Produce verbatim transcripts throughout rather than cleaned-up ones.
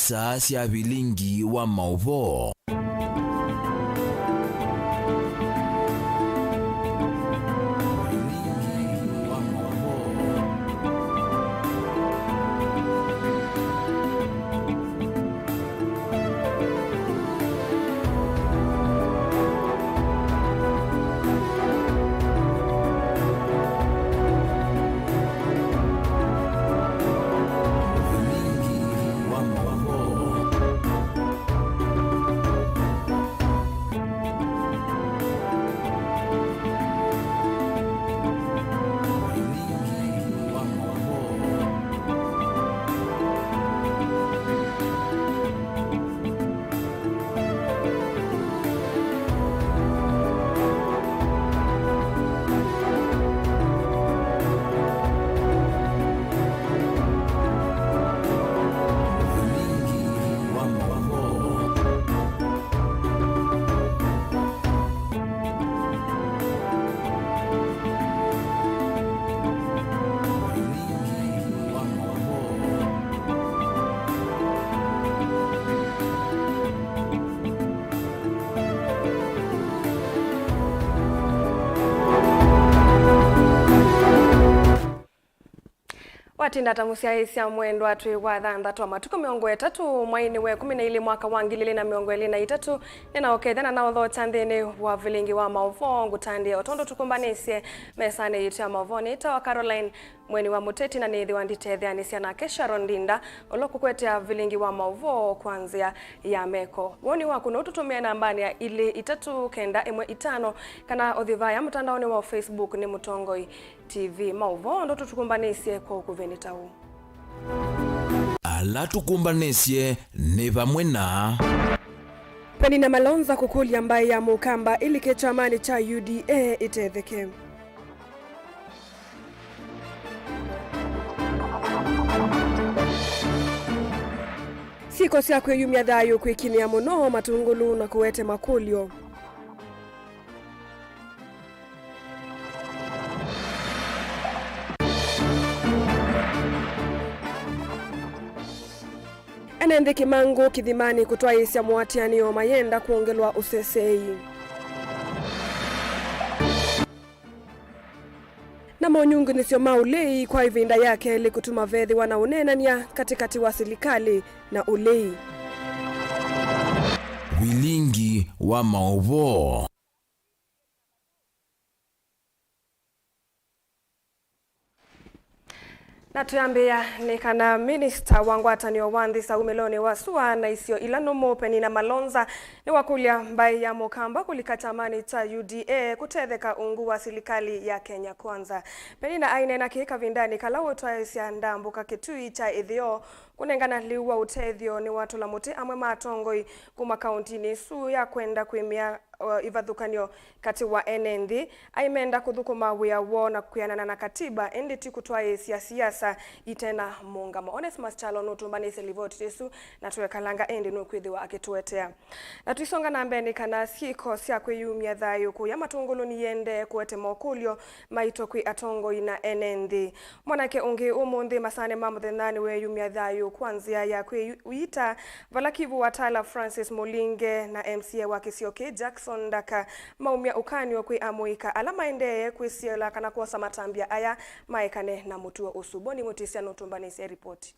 Taa sya vilingi wa maũvoo. Watinda ta mũsyaĩĩsya mwendwa twĩ wa thanthatũ wa matukũ mĩongo ĩtatũ, mwainĩ wa ĩkũmi na ilĩ, mwaka wa ngili ilĩ na mĩongo ĩlĩ na itatũ, nĩnaũkethya na naũthokya nthĩnĩ wa vilingi wa maũvoo ngũtandĩe o tondũ tũkũmbanĩsye mesanĩ yitũ ya maũvoo. Nĩtawa Caroline Mweni wa Mũteti, na nĩthĩwa nditetheanĩsya nake Sharon Ndinda, ũla ũkũkwetea vilingi wa maũvoo kwa nzĩa ya meko. Woni waku no ũtũtũmĩe nambanĩ ya ilĩ itatũ kenda ĩmwe itano, kana ũthi vaya mũtandaonĩ wa Facebook nĩ Mũtongoi T V. Maũvoo ndũ tũkũmbanĩsye kwa ũkuvĩ nĩ ta ũũ. Ala tũkũmbanĩsye nĩ vamwe na Penina Malonza kũkũlya mbaĩ ya Mũkamba ĩlike kyamanĩ kya U D A ĩtetheke. Syĩko sya kwĩyumya thayũ kwĩkinyĩa mũno matũngũlũ na kũete makũlyo. Ene nthĩ kĩmangũ kĩthimanĩ kũtwaĩĩsya mũatĩanĩo mayenda kwongelwa ũseseei. Na monyungunyĩsyo ma ũlei kwa ĩvinda ya kelĩ kũtuma vethĩwa na ũneenany'a katĩkatĩ wa silikalĩ na ũlei. Vilingi wa maũvoo. Na twĩambĩĩa nĩ kana minista wa ngwatanĩo wa nthĩ sya umĩlonĩ wa sua na isio ila nũmũ, Penina Malonza, nĩwakũlya mbaĩ ya Mũkamba kũlika kyamanĩ kya U D A kũtetheka ungu wa silikalĩ ya Kenya Kwanza. Penina aineena kĩĩ kavindanĩ kala ũtwaĩĩsya ndambũka kĩtui kya ĩtheo kũnengana lĩu wa ũtethyo nĩwatũla mũtĩ amwe ma atongoi kuma kauntinĩ ĩsu ya kwenda kwĩmĩa, uh, ivathũkany'o katĩ wa ene nthĩ, aimenda kũthũkũma wĩa woo na kwĩanana na katiba, ĩndĩ ti kũtwaĩĩsya siasa ite na mũũngamo. Onesmus Kyalo nũtũmbanĩsye livoti ĩsu na twekalanga, ĩndĩ nũkwĩthĩwa akĩtũetea. Na tũisonga na mbee nĩ kana syĩko sya kwĩyumya thayũ kũya matũngũlũ niyende kũete mokũlyo maito kwĩ atongoi na ene nthĩ. Mwanake ũngĩ ũmũnthĩ masaanĩ ma mũthenya nĩweeyumya thayũ kwa nzĩa ya kwĩyita, vala Kivu wa Tala Francis Mulinge na M C A wa kĩsio kĩĩ Jackson Ndaka maumya ũkany'o kwĩ amũika ala maendee kwĩsyĩla kana kwosa matambya aya maekane na mũtuo ũsu. Boni Mũtĩsya nũtũmbanĩsye ripoti.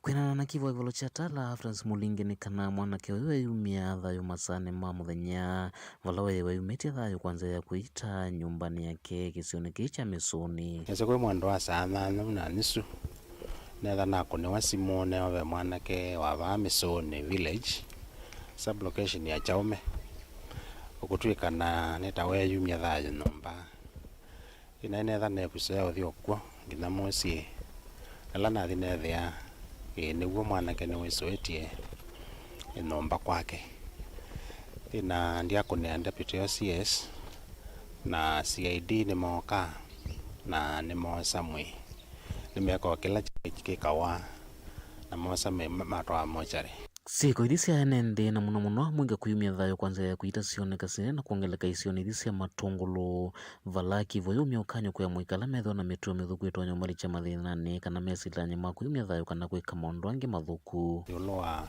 Kwĩanana na Kivu wa ĩvalo kya Tala Francis Mulinge nĩ kana mwanake ũyũ eyumya thayũ masaanĩ ma mũthenya, vala we weyumĩtye thayũ kwa nzĩa ya kwĩita nyũmbanĩ yake kĩsionĩ kĩĩ kya Mĩsũnĩ. Nesa kwĩ mwendo wa saa nyanya na nusu, netha nakũnĩwa simũ neo ve mwanake wa vaa Mĩsũnĩ village, sub location ya Chaume, ũkũtwĩka na nĩ ta weyumya thayũ nyũmba. Ĩnaĩ netha nevuso ya ũthi o kw'o nginya mũsyĩ. Ĩla nathi neethĩa, ĩĩ, nĩw'o mwanake nĩwĩsũĩtye nyũmba kwake. Ĩna ndyakũnĩa deputy O C S na C I D nĩmooka na nĩmoosa mwĩĩ. Nĩmeeka o kĩla kĩkawa na moosa mwĩĩ ma-, matwaa mochari. Syĩko ithi sya ene nthĩ, na mũno mũno amũika kwĩyumya thayũ kwa nzĩa ya kwĩyita syoneka sinene na kwongeleka isionĩ ithi sya matũngũlũ. Vala kĩvo yĩumya ũkany'o kwĩ amũika ala methĩwa na mĩtuo mĩthũku ĩtonya ũmalikya mathĩnanĩ, kana mesilany'e ma kwĩyumya thayũ kana kwĩka maũndũ angĩ mathũku. Ĩũlũ wa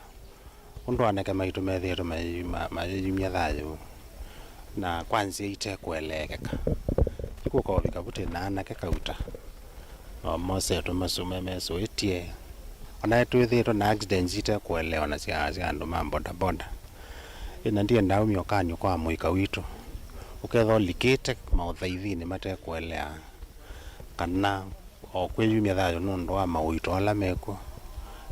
ũndũ anake maitũ methĩĩtwe mayĩyuma-, mayĩyumya thayũ, na kwa nzĩa ite kũeleekeka. Nĩkũka ũvika vu twĩ na anake kauta, o mosetwe masũme mesũĩtye, o na twĩthĩĩtwe na accidents ite kũelewa na sya, sya andũ ma bodaboda. Ĩna ndiendaa umya ũkany'o kwa mũika witũ, ũkethwa ũlikĩte maũthaithinĩ mate kũelea, kana o kwĩyumya thayũ nũndũ wa maũito ala mekw'o.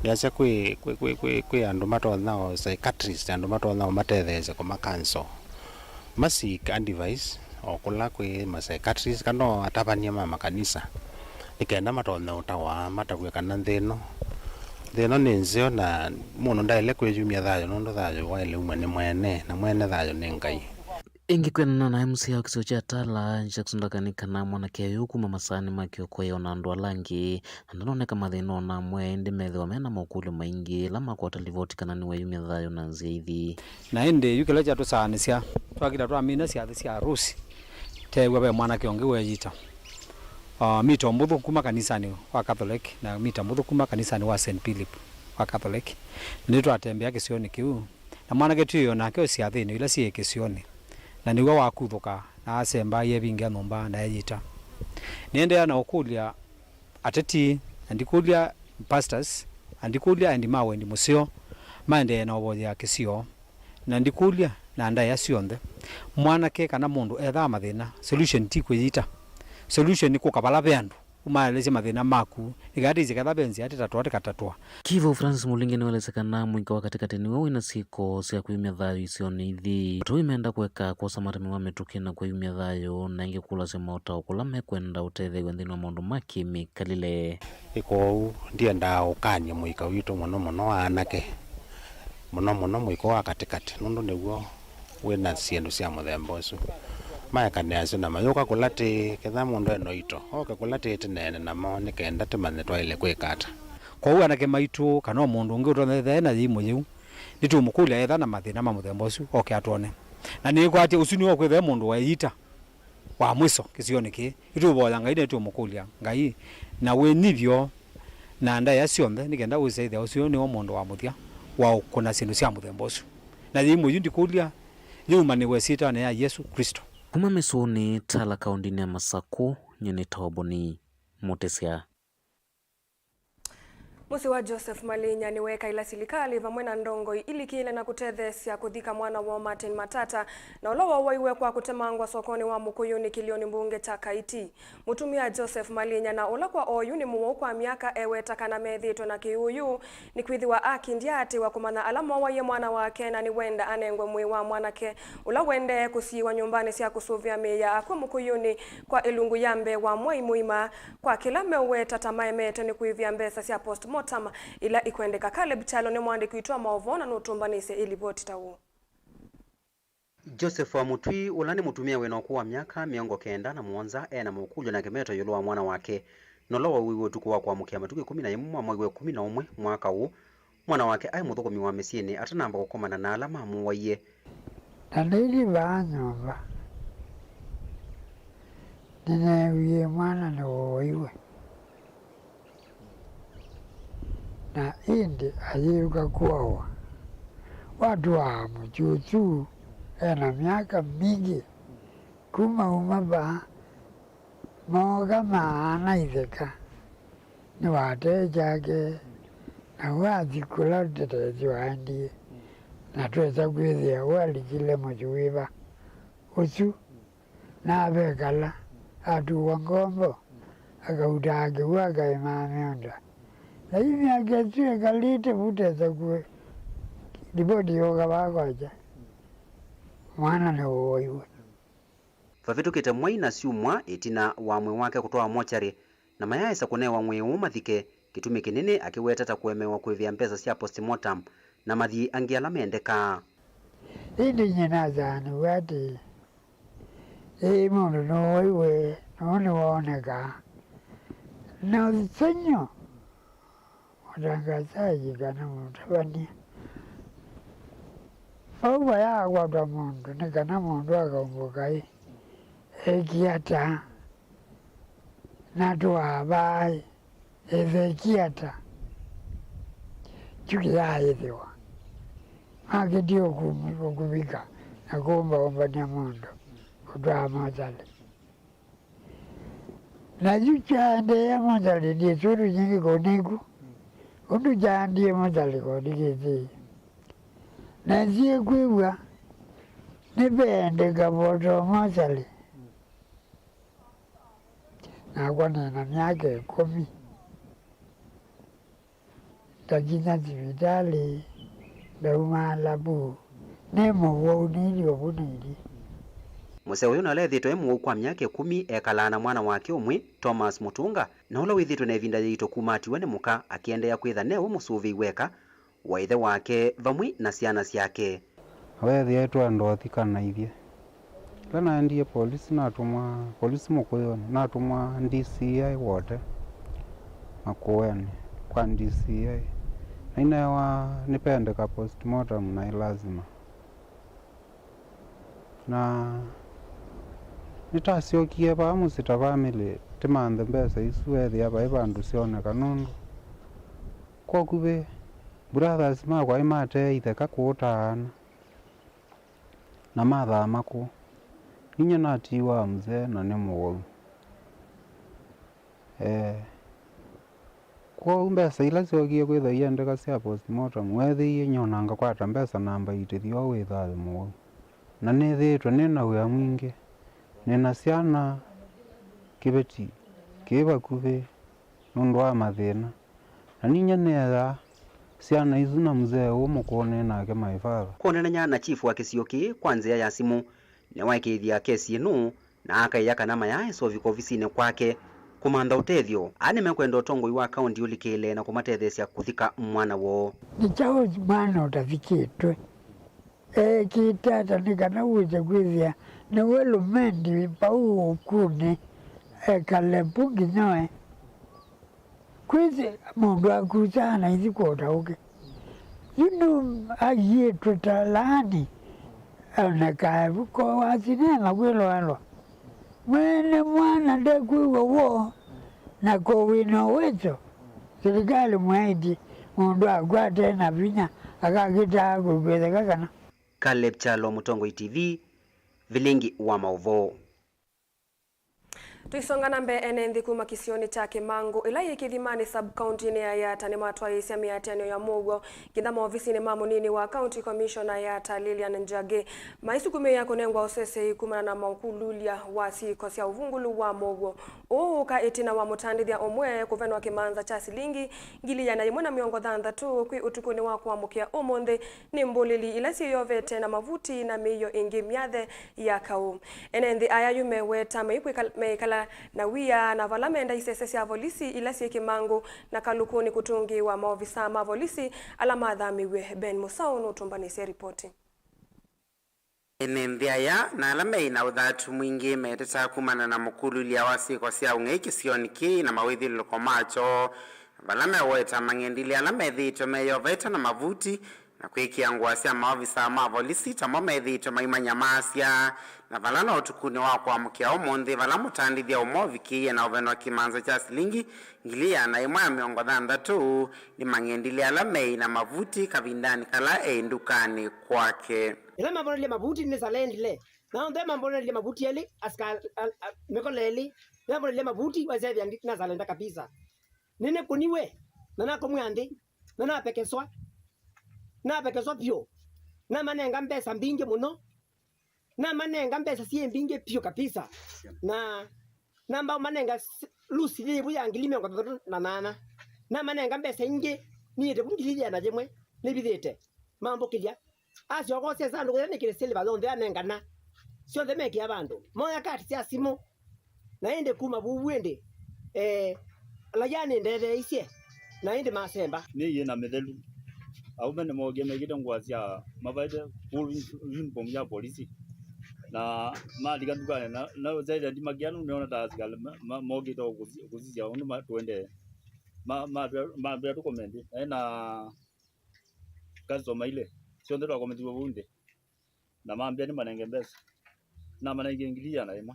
Nĩasya kwĩ, kwĩ, kwĩ, kwĩ, kwĩ andũ matonya o psychiatrist, andũ matonya o matetheesya kũma counsel, ma seek advice o kũla kwĩ ma psychiatrist kana o atavany'a ma makanisa, nĩ kenda matonya ũtawa, matavw'e kana nthĩ ĩno, nthĩ ĩno nĩ nzeo na mũndũ ndaĩle kwĩyumya thayũ nũndũ thayũ waĩle umwe nĩ mwene, na mwene thayũ nĩ Ngai. Ĩngĩ kwĩanana na M C A wa kĩsio kya Tala, Jackson Ndakani, kana mwanake ũyũ kuma masaanĩ ma kĩoko ĩona andũ ala angĩ, na ndanoneka mathĩna ona amwe, ĩndĩ methĩwa mena mokũlyo maingĩ ĩla makwata livoti kana nĩweyumya thayũ na nzĩa ithi. Na ĩndĩ yu kĩla kyatũsaanĩsya, twakĩla twamina syathĩ sya arusi, teew'a ve mwanake ũngĩ weeyita, ah, mita ũmbũthũ kuma kanisanĩ wa Catholic na mita mbũthũ kuma kanisanĩ wa Saint Philip wa Catholic. Nĩtwatembea kĩsionĩ kĩu, na mwanake twĩo nake o syathĩnĩ ila syĩ kĩsionĩ, na nĩw'o wakuthũka na asemba aievingĩa nyũmba na eyita. Nĩendeea na ũkũlya ateti, na ndikũlya pastors, na ndikũlya endi ma wendi mũseo maendee na ũvoyea kĩsio, na ndikũlya na ndaĩa syonthe. Mwanake kana mũndũ ethaa mathĩna, solution ti kwĩyita. Solution nĩ kũka vala ve andũ, ũmaelesye mathĩna maku, nĩkenda tĩsye ketha ve nzĩa tĩtatwa tĩkatatwa. Kĩvo Francis Mulingi nĩwaelesya kana mũika wa katĩkatĩ nĩwe wĩna syĩko sya kwĩyumya thayũ isionĩ ithi. Atũi menda kũeka kwosa matemi ma mĩtũkĩ na kwĩyumya thayũ, na ĩngĩ kũlasya maũtao kũla mekwenda ũtetheew'a nthĩnĩ wa maũndũ ma kĩmĩkalĩle. Ĩ kwoou, ndiendaa ũkany'e mũika witũ mũno mũno wa anake, mũno mũno mũika wa katĩkatĩ, nũndũ nĩw'o wĩ na syĩndũ sya mũthemba ũsu. Maekanĩasyo na mayũka kũla tĩĩ, ketha mũndũ e na ũito, oke kũla tĩĩ tĩneene namo, nĩ kenda tũmanye twaĩle kwĩka ata. Kwoou anake maitũ, kana o mũndũ ũngĩ ũtonya ethĩa e na yĩimũ yĩu, nĩtũũmũkũlya etha na mathĩna ma mũthemba ũsu, oke atwone. Na nĩkwatya ũsu nĩwe ũkwĩthĩa mũndũ weeyita wa mwĩso kĩsionĩ kĩĩ. Nĩtũũvoya Ngai na nĩtũũmũkũlya Ngai na wĩnyivyo na ndaĩa syonthe, nĩ kenda ũisaĩthya ũsu nĩwe mũndũ wa mũthya wa ũkũna syĩndũ sya mũthemba ũsu. Na yĩimũ yu ndikũlya yĩumanĩwe ĩsyĩtwanĩ ya Yesũ Klĩsto. Kuma Mĩsũnĩ, Tala, kaũndĩnĩ ya Masakũ, nyie nĩ Toboni Mũtĩsya. Mũsyĩ wa Joseph Malinya nĩweekaĩla silikalĩ vamwe na ndongoi ilikĩle na kũtetheesya kũthika mwana woo Martin Matata, na ũla wowaiwe kwa kũtemangwa sokonĩ wa Mũkũyũnĩ kĩlĩonĩ mbunge kya Kaiti. Mũtumĩa Joseph Malinya, na ũla kwa oyu nĩ mũwau kwa myaka, eweta kana methĩĩtwe na kĩũũyũ nĩkwĩthĩwa akindya aatĩĩwa kũmanya ala mowaie mwana wake, na nĩwenda anengwe mwĩĩ wa mwanake ũla ũendee kũsiĩĩwa nyũmbanĩ sya kũsũvĩa mĩĩ ya akw'ũ Mũkũyũnĩ kwa ĩlungu ya mbee wa mwei mũima, kwa kĩla meũweta ta maemete nĩ kũĩvĩa mbesa sya postmortem ila ikwendeka. Caleb Kyalo nĩ mũandĩki witũ wa maũvoo na nũtũmbanĩsye ĩlivoti ta ũũ. Joseph wa Mũtwi, ũla nĩ mũtumĩa wĩ na ũkũũ wa myaka mĩongo kenda na mũonza, e na mũkũlyo na kĩmeto ĩũlũ wa mwana wake, na ũla wauiwe ũtukũ wa kũamũkĩa matukũ ĩkũmi na ĩmwe mwa mwei wa ĩkũmi na ũmwe mwaka ũũ. Mwana wake aĩ mũthũkũmi wa mĩsyĩnĩ atanamba kũkomana na ala mamũwaie. Na nĩithi vaa nyũmba, nĩneewie mwana nĩwooiwe, na ĩndĩ ayĩũka kũawa. Watũaa mũkyũkyũ e na myaka mingĩ kuma uma vaa, mooka maana itheka. Nĩwatee kyake, na wathi kũla tũteesĩ waendie, na twesa kwĩthĩa walikile mũsyĩ wĩva ũsu, na avekala, atuwa ngombo, akautaa kĩw'ũ akaĩmaa mĩũnda. Na yu myaka ĩsu ĩkalĩte vu tesa kwĩ livoti yũka vaa kwakya, mwana nĩwooiwe. Vavĩtũkĩte mwei na syumwa ĩtina wa mwĩĩ wake kũtwawa mochari, na mayaaĩsa kũnewa mwĩĩ ũũ mathike, kĩtumi kĩnene akĩweta ta kũemewa kũĩvĩa mbesa sya postmortem na mathii angĩ ala mendekaa. Ĩndĩ nyie nasaanĩw'e atĩĩ, ĩĩ, mũndũ nũwaiwe, nũũ nĩwoonekaa. Na ũsengy'o, mũtangasaji kana mũtavany'a, Vau vayaakwatwa mũndũ nĩ kana mũndũ akaumbũka ĩ, ekie ata? Na tũavaa ĩ, ethekie ata? Kyu kĩyaaĩthĩwa. Makĩtie ũkumi-, ũkuvika na kũmbaũmbany'a mũndũ kũtwaa mosalĩ. Na yu kyaendeea mosalĩ, ndiĩsĩ ũndũ nyingĩ kũnĩku, ũndũ kyaendie mosalĩ kũndĩkĩtĩie. Na nĩsie kwĩw'a nĩveendeka voto mosalĩ. Nakwa nĩ na myaka ĩkũmi. Ndakinya sivitalĩ, ndaumaala vu. Nĩ mũwau, nĩilyĩ ũvu nĩilyĩ. Mũseo ũyũ na ũla ethĩĩtwe e mũwau kwa myaka ĩkũmi ekalaa na mwana wake ũmwe, Thomas Mũtũnga, na ũla wĩthĩĩtwe na ĩvinda yĩito kuma atiwa nĩ mũka, akĩendeea kwĩtha ne we mũsũvĩi weka wa ĩthe wake vamwe na syana syake. Weethĩa etwe andũ athikanaithye. Ĩla naendie polisi, natũmwa polisi Mũkũyũnĩ, natũmwa D C I Wote Makueni kwa D C I. Nainewa nĩpendeka postmortem na ĩ lazima. Na nĩtasyokie vaa mũsyĩ ta family, tĩmanthe mbesa isu, ethĩa vai vandũ syoneka, nũndũ kwa ũkuvĩ brothers makwa nĩmatee itheka kũũta ana, na mathama kũu. Ninyie natiiwa mzee na nĩ mũwau. Ee. Kwoou mbesa ila syookie kwĩthwa iendeka sya postmortem, weethĩie nyona ngakwata mbesa namba iiti thyo wĩ thayũ mũwau. Na nĩthĩĩtwe nĩ na wĩa mwingĩ. Nĩ na syana kĩveti kĩ vakuvĩ nũndũ wa mathĩna. Na ninyie nĩeeaa syana isu na mzee ũũ mũkũũ nĩ nake my father. Kwonanany'a na chifu wa kĩsio kĩĩ kwa nzĩa ya simũ, nĩwaĩkĩĩthya kesi ĩno na akaĩa kana mayaĩsa ũvika ovisinĩ kwake kũmantha ũtethyo. Aa nĩmekwenda ũtongoi wa kaũnti ũlikĩĩle na kũmatetheesya kũthika mwana woo. Nĩ kyaũ mwana ũtavikĩtwe? Ekĩte ata nĩ kana wĩse kwĩthĩa nĩwe lũmendi vau ũkunĩ, ekale vu nginya oe? Kwĩsĩ mũndũ akusaa na ithi kwa ũtaũke. Yu nũ aiĩtwe ta laani, onekae vu ko wa sinema kwĩloelwa. Mwene mwana ndekwĩw'a woo, na ko wĩ na ũwezo, silikalĩ mwaĩtye mũndũ akwate na vinya akakĩtaa kũkwetheka kana. Caleb Kyalo, Mũtongoi T V, vilingi wa maũvoo. Tũisonga na mbee, ene nthĩ kuma kĩsionĩ kya Kĩmangũ, ĩla yĩ Kĩthimanĩ sub-county-inĩ ya Yatta, nĩmatwaĩĩsya mĩatĩanĩo ya mũuo nginya maovisinĩ ma mũnini wa County Commissioner Yatta, Lilian Njagi, maisukumĩĩa kũnengwa ũseseĩ kumana na mũkululya wa syĩko sya ũvungũlu wa mũuo. Ũũ ũka ĩtina wa mũtandĩthya ũmwe kũvenwa kĩmanza kya silingi ngili ĩana yĩmwe na mĩongo thanthatũ kwĩ ũtukũnĩ wa kũamũkĩa ũmũnthĩ nĩ mbũlĩli ila syĩyovete na mavuti na mĩio ĩngĩ myathe ya kaũ. Ene nthĩ aya yu meweta maikwĩkala-, meĩkala na wia na vala menda isese sya volisi ila syĩ Kĩmangũ na Kalũkũnĩ kũtũngĩĩwa maovisaa ma volisi ala mathamiw'e. Ben Mũsaũ nũtũmbanĩsye ripoti. Ene nthĩ aya na ala meĩ na ũthatu mwingĩ metetaa kumana na mũkululya wa syĩko sya ũng'ei kĩsionĩ kĩĩ na mawĩthyũlũlũko makyo, vala meweta mang'endilĩ ala methĩĩtwe meyovete na mavuti na kwĩkĩa ngũa sya maovisaa ma volisi tamo methĩĩtwe maimanyamaasya, na vala no ũtukũnĩ wa kũamũkĩa ũmũnthĩ vala mũtandĩthya ũmwe ũvikĩie na ũvenwa kĩmanza kya silingi ngili ĩana ĩmwe na mĩongo thanthatũ nĩ mang'endilĩ ala meĩ na mavuti kavindanĩ kala eĩ ndukanĩ kwake. Ĩla mambonelile mavuti nĩsalendile, na onthe mambonelile mavuti elĩ, asika-, a, a, mĩkola elĩ, mambonelile mavuti, wasevya ndi-, nasalenda kabisa. Nĩnĩkũniwe, na nakomw'a nthĩ, na napekeswa. Napekeswa vyũ. Namanenga mbesa mbingĩ mũno. Namanenga mbesa syĩ mbingĩ vyũ kabisa. Na namba ũmanenga s-, lusi yĩvu ya ngili mĩongo thanthatũ na nana. Namanenga mbesa ingĩ, niĩte vu ngili ĩana yĩmwe, nĩvithĩte. Mambũkĩlya. Asyoka ũsya ĩsandũkũ yĩla nĩkĩlĩ silver yonthe anengana. Syonthe mekĩa vandũ. Moya kati sya simũ. Na ĩndĩ kuma vuvu ĩndĩ, eh, raia nĩndetheeisye, na ĩndĩ masemba. Nĩ yĩ na mĩthelu. Aũme nĩmookie mekĩte ngũa sya, mavaĩte full uniform ya polisi. Na malika ndukanĩ, na, na syaĩle ndimakĩa nũndũ nĩona ta asikalĩ ma, ma, mokĩte o kũsi-, kũsisya ũndũ ma, tũendee. Ma, matwĩa, matwĩa tũkomenti. Naĩ na customer ilĩ, syonthe twakomethiw'e vau nthĩ. na mambĩa nĩmanenge mbesa. Namanengie ngili ĩana ĩmwe.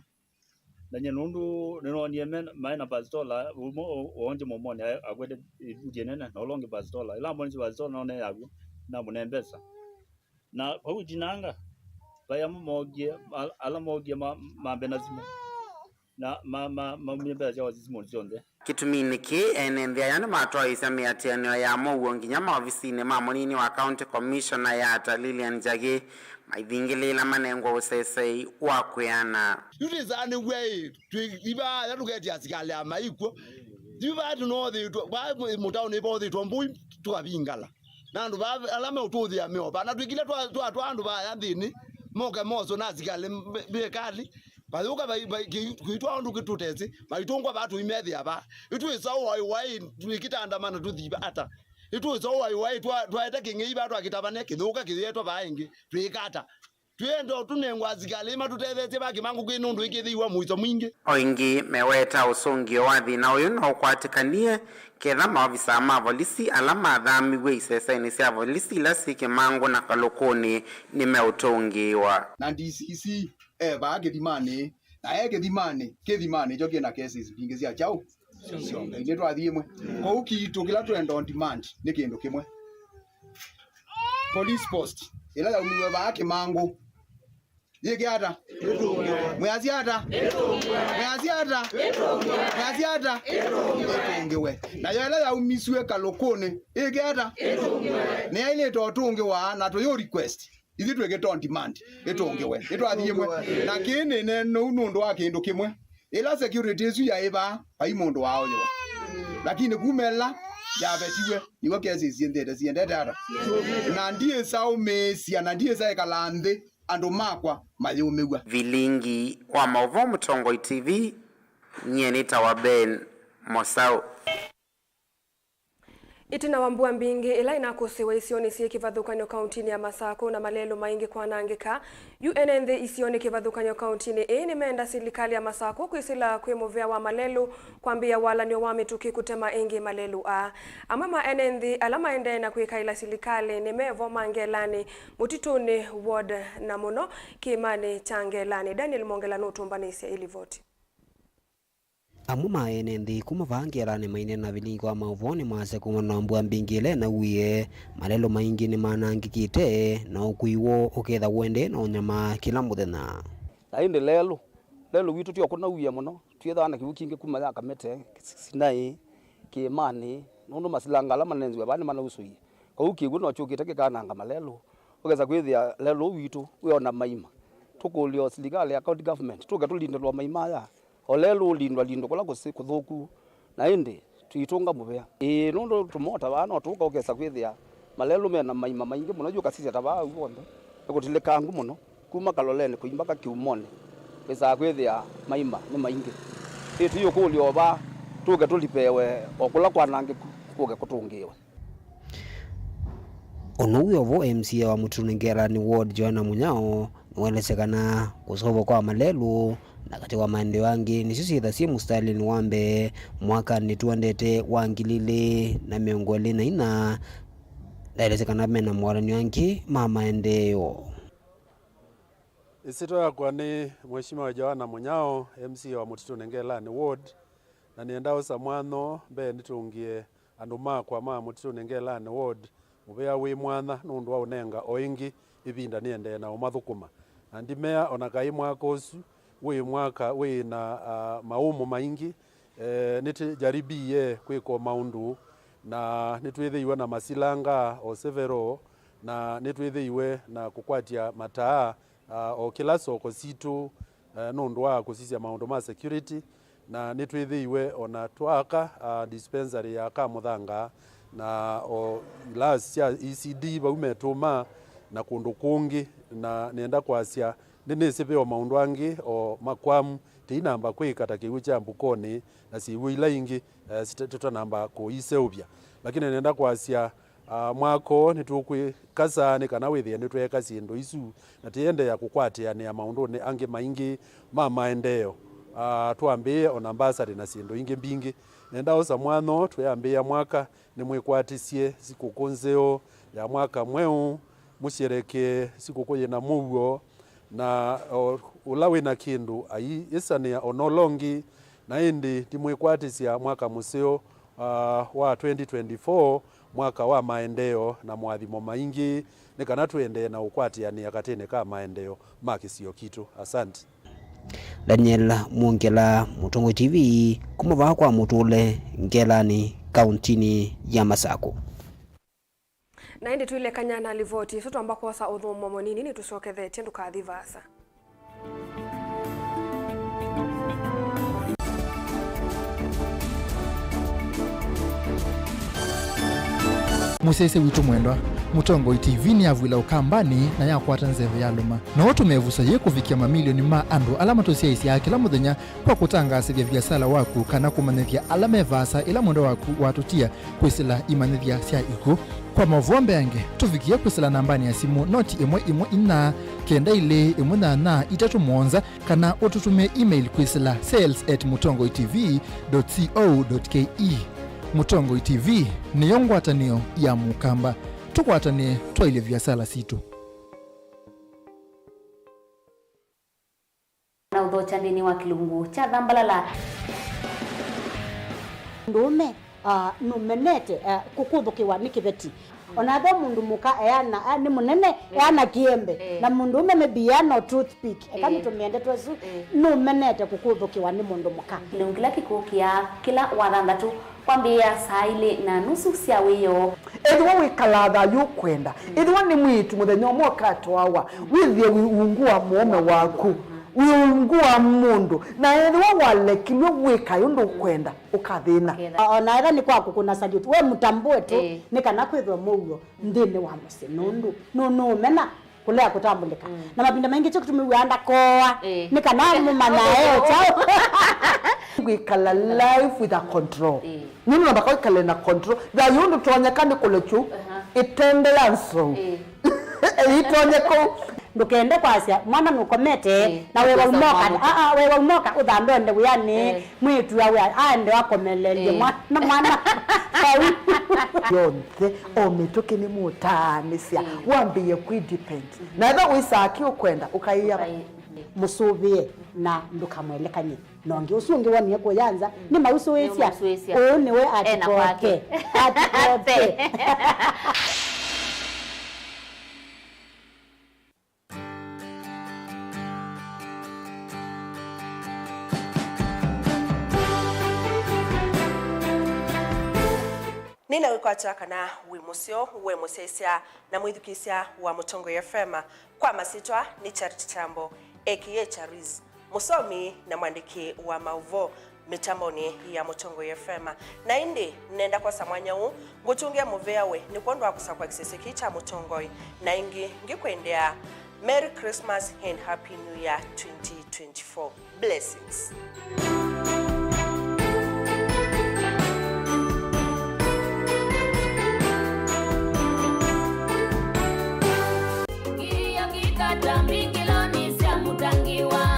Na nyie nũndũ nĩnoonie me, maĩ na pasitola, ũmwe o-, oonje mũmonĩ akwete ĩvuti ĩnene, na ũla ũngĩ pasitola. Ĩla amonisye pasitola none yakw'o, namũnee mbesa. Na vau ĩtinanga, vai amwe mookie, al-, ala mookie ma-, mambe na simũ. Na ma-, ma-, maumie mbesa syao simũnĩ syonthe. Kĩtuminĩ kĩĩ, ene nthĩ aya nĩmatwaĩĩsya mĩatĩanĩo ya mũuo nginya maovisinĩ ma mũnini wa County Commissioner Yatta, Lilian Njagi, maithingĩlĩĩla manengwe ũsesei wa kwĩana. Yu twĩsaanĩw'a ĩ, twĩ ivaa ya tũketĩa asikalĩ ya maikw'o. Yu vaa tũnoothĩtwe, vaa mũtaũnĩ ĩvaũthĩtwe mbũi tũkavingala. Na andũ vaa ala meũtũthĩa meova. Na twĩkile twa, twa, twa andũ vaya nthĩnĩ, moke moswe na asikalĩ mbe-, mbĩkalĩ. Vayũka vai-, vai-, kĩ-, kĩitwa ũndũ kĩtũtesĩ, maitũngwa vaa tũimethĩa vaa. Ĩtwĩsa ũwai wai, twĩkĩtandamana tũthi ata? Ĩtwĩsa ũwai wai, twa-, twaete kĩng'ei vaa twakĩtavane, kĩthũka kĩyetwa vaa ĩngĩ, twĩka ata? Twĩenda ũtũnengwa asikalĩ matũtetheesye vaa Kĩmangũ kwĩ nũndũ ĩkĩthĩiwa mũiso mwingĩ. O ĩngĩ, meweta ũsũngĩo wa thĩna ũyũ no ũkwatĩkanie ketha maovisaa ma volisi ala mathamiw'e isesenĩ sya volisi ila syĩ Kĩmangũ na Kalũkũnĩ nĩmeũtũngĩĩwa. Na D C C e vaa kĩthimanĩ, na e kĩthimanĩ, kĩthimanĩ kyo kĩna cases mbingĩ sya kyaũ? Sya ũmbei. Nĩtwathiĩ ĩmwe. Kwoou kiitũ kĩla twenda on demand nĩ kĩndũ kĩmwe. Police post ĩla yaumiw'e vaa Kĩmangũ yĩke ata? Mwĩasya ata? Mwĩasya ata? Mwĩasya ata? Ĩtũngĩwe. Nayo ĩla yaumisw'e Kalũkũnĩ yĩke ata? Nĩyaĩlĩte ũtũngĩwa na tũyũ request. Ithyĩ twĩkĩte on demand, ĩtũngĩwe, nĩtwathiĩ ĩmwe. Na kĩĩ nĩneena ũu nũndũ wa kĩndũ kĩmwe. Ĩla security ĩsu yaĩ vaa, vai mũndũ waoyĩwa. Lakini kuma ĩla yavetiwe, nĩw'o kesi syĩndĩte, siendete ata? Na ndiĩsa ũmĩĩsya, na ndiĩsa ĩkala nthĩ andũ makwa mayũmĩw'a. Vilingi wa maũvoo Mũtongoi T V, nyie nĩtawa Ben Mosau. Ĩtina wa mbua mbingĩ ĩla ĩnakũsĩwe isionĩ syĩ kĩvathũkany'o kauntinĩ ya Masakũ na malelũ maingĩ kwanangĩka, yu ene nthĩ isionĩ kĩvathũkany'o kauntinĩ ĩĩ nĩmeenda silikalĩ ya Masakũ kwĩsĩla kwĩ mũvĩa wa malelũ kwambĩĩa walany'o wa mĩtũkĩ kũtema ĩngĩ malelũ aa. Amwe ma ene nthĩ ala maendee na kwĩkaĩla silikalĩ nĩ mevo ma Ngelanĩ, Mũtitũnĩ ward na mũno kĩĩmanĩ kya Ngelanĩ. Daniel Mongela nũtũmbanĩsye ĩlivoti. Amwe ma ene nthĩ kuma vaa Ngelanĩ maineena na vilingi wa maũvoo nĩmaasya kumana na mbua mbingĩ ĩla ĩnauie, malelũ maingĩ nĩmanangĩkĩte, na ũkui woo ũkethwa ũendee na ũnyamaa kĩla mũthenya. Na ĩndĩ lelũ, lelũ witũ ti o kũnauie mũno, twĩthaa na kĩw'ũ kingĩ kuma ya Kamete, Sinai, kĩĩmanĩ, nũndũ masilanga ala manenziwe vaa nĩmanausũie. Kwoou kĩw'ũ no kyũkĩte kĩkananga malelũ. Ũkesa kwĩthĩa lelũ ũũ witũ wĩ o na maima. Tũkũlya o silikalĩ ya county government tũke tũlindĩlwa maima aya. O lelũ ũlindwalindwa kũla kũsĩ kũthũku, na ĩndĩ tũitũnga mũvea. Ĩĩ, nũndũ tũmota vaa no tũũka ũkesa kwĩthĩa malelũ me na maima maingĩ mũno, yu ũkasisya ta vaa ũu vonthe nĩ kũtilĩkangu mũno. Kuma Kaloleni kũi mbaka Kĩumonĩ, wĩsaa kwĩthĩa maima nĩ maingĩ. Ĩ tũyũkũlya o vaa, tũke tũlipeewe o kũla kwanangĩku, kũke kũtũngĩĩwe. Ũnũu wĩ o vo, M C A wa Mũtitũnĩ Ngelanĩ Ward, Joanna Mũnyao, nĩwaelesya kana kũseũvw'a kwa malelũ na katĩ wa maendeeo angĩ nĩsyo syĩtha syĩ mũsitalĩnĩ wa mbee mwakanĩ tũendete wa ngili ilĩ na mĩongo ĩlĩ na inya. Ndaelesya kana mena mawalany'o angĩ ma maendeeo. Ĩsyĩtwa yakwa nĩ Mheshimiwa Joanna Mũnyao, M C A wa Mũtitũnĩ Ngelanĩ Ward, na nĩenda ũsa mwanya mbee nĩtũngĩe andũ makwa ma Mũtitũnĩ Ngelanĩ Ward mũvea wĩ mwanya nũndũ wa ũnenga o ĩngĩ ĩvinda nĩendee na ũmathũkũma. Na ndimea o na kaĩ mwaka ũsu wĩ mwaka wĩ na, ah, maũmũ maingĩ, eh, nĩtũjaribie kwĩka o maũndũ, na nĩtwĩthĩiwe na masilanga o several, na nĩtwĩthĩiwe na kũkwatya mataa, ah, o kĩla soko sitũ, eh, nũndũ wa kũsisya maũndũ ma security, na nĩtwĩthĩiwe o na twaaka, ah, dispensary ya Kamũthanga, na o ilasi sya E C D vau metũma, na kũndũ kũngĩ, na nĩenda kwasya nĩnĩsĩ ve o maũndũ angĩ o makwamu tũinamba kwĩka ta kĩw'ũ kya Mbukonĩ na syĩw'ũ ila ingĩ, eh, sita-, tũtanamba kũiseũvya. Lakini nĩenda kwasya, ah, mwaka ũũ nĩtũkwĩkasa nĩ kana wĩthĩe nĩtweeka syĩndũ isu na tũiendeea kũkwatĩanĩa maũndũnĩ angĩ maingĩ ma maendeeo, ah, twambĩĩe o na mbasarĩ na syĩndũ ingĩ mbingĩ. Nenda osa mwanya ũũ twĩambĩĩa mwaka nĩmwĩkwatĩsye sikũkũ nzeo ya mwaka mweũ, Mũsherekee sikũkũ yĩna mũuo, na o ũla wĩna kĩndũ aiĩsanĩa o na ũla ũngĩ, na ĩndĩ ndimwĩkwatĩsya mwaka mũseo, ah, wa twenty twenty-four, mwaka wa maendeeo na moathimo maingĩ, nĩ kana tũendee na ũkwatĩanĩa katĩnĩ ka maendeeo ma kĩsio kitũ. Asante. Daniel Mwongela, Mũtongoi T V, kuma vaa kwa Mũtũle, Ngelanĩ, kauntinĩ ya Masakũ. Na ĩndĩ twĩlekany'a na livoti ĩsu, twamba kwosa ũthũmũo mũnini, nĩtũsyokethetye, ndũkathi vaasa. Mũsyaĩĩsya witũ mwendwa, Mũtongoi T V nĩyavw'ĩla Ũkambanĩ na yakwata nzeve yalũma. No ũtũme ĩvuso yĩĩ kũvikĩa mamilioni ma andũ ala matũsyaĩĩsyaa kĩla mũthenya kwa kũtangaasĩthya viasala waku kana kũmanyĩthya ala me vaasa ĩla mwendwa waku watũtia kwĩsĩla imanyĩthya sya ikw'ũ. Kwa maũvoo mbeange, tũvikĩe kwĩsĩla nambanĩ ya simũ noti ĩmwe ĩmwe inya kenda ilĩ ĩmwe nyanya itatũ mũonza, kana ũtũtũmĩe email kwĩsĩla sales at mũtongoi T V dot co dot K E. Mũtongoi T V nĩyo ngwatanĩo ya Mũkamba. Tũkwatanĩe twaĩlye viasala sitũ. Na ũthokya nthĩnĩ wa kĩlungu kya thambalala. Mũndũũme, ah, nũmenete, ah, kũkũthũkĩwa nĩ kĩveti. O na ethĩwa mũndũ mũka eana, ah, nĩ mũnene, eh, eana kĩembe. Eh. Na mũndũũme maybe eana o toothpick. Eka, eh, nĩtũmĩe ndeto ĩsu, eh, nũmenete kũkũthũkĩwa nĩ mũndũ mũka. Kĩlungu kĩla kĩkũkĩa kĩla wathanthatũ. Kwambĩĩa saa ilĩ na nusu sya wĩoo. Ethĩwa wĩkalaa thayũ ũkwenda, ethĩwa nĩ mwĩĩtu mũthenya ũmwe ũkatwawa, wĩthĩe wĩ ungu wa mũũme waku, wĩ ungu wa mũndũ, na ethĩwa walekilw'e wĩkae ũndũ ũkwenda, ũkathĩna. Ũkethĩa. O na ethĩwa nĩ kwa kũkũna salute, we mũtambũe tu, ĩĩ, nĩ kana kwĩthwe mũuo nthĩnĩ wa mũsyĩ, nũndũ nũ-, nũũmena kũlea kũtambũlĩka. Mm. Na mavinda maingĩ kyo kĩtumi wĩaa ndakoa, eh, nĩ kana mũmanyae o kyaũ. Kwĩkala life with a control. Eh. Nĩ namba kwa ikale na control. Thayũ ndũtonyeka nĩ kũlekyu. Aha. Ĩtende ya nzou. Eh. Ĩtonye kũu. Ndũkende kwasya mwana nũkomete, eh, na wĩwa umoka. Ah, ah, wĩwa umoka ũthambe ũende wĩanĩ. Eh. Mwĩĩtu awe aende akomelelye, eh, mwana, mwana vau. Yonthe, o mĩtũkĩ nĩmũtaanĩsya, mm, wambĩĩe kwĩ depend. Mm-hmm. Na ethĩwa wĩsaa kĩ ũkwenda, ũkaĩa. Ũkaĩ-, mm. Mũsũvĩe na ndũkamwelekany'e. Na ũngĩ ũsu ũngĩ wonie kũya nza, mm, nĩ mausũĩsya. Nĩ mausũĩsya. Ũũ nĩwe ena atikote. Kwake. Atikote. Nĩna wĩkwatya kana wĩ mũseo, we mũsyaĩĩsya na mwĩthukĩĩsya wa Mũtongoi F M. Kwa masyĩtwa nĩ Charity Kyambo, A K A Chariz, mũsomi na mwandĩki wa maũvoo mĩtambonĩ ya Mũtongoi F M. Na ĩndĩ nenda kwosa mwanya ũũ ngũtũngĩe mũvea we nĩ kwondũ wa kũsakũa kĩsese kĩĩ kya Mũtongoi, na ĩngĩ ngĩkwendea Merry Christmas and Happy New Year twenty twenty-four. Blessings. Kilio kikata mbingiloni sya Mũtangiwa.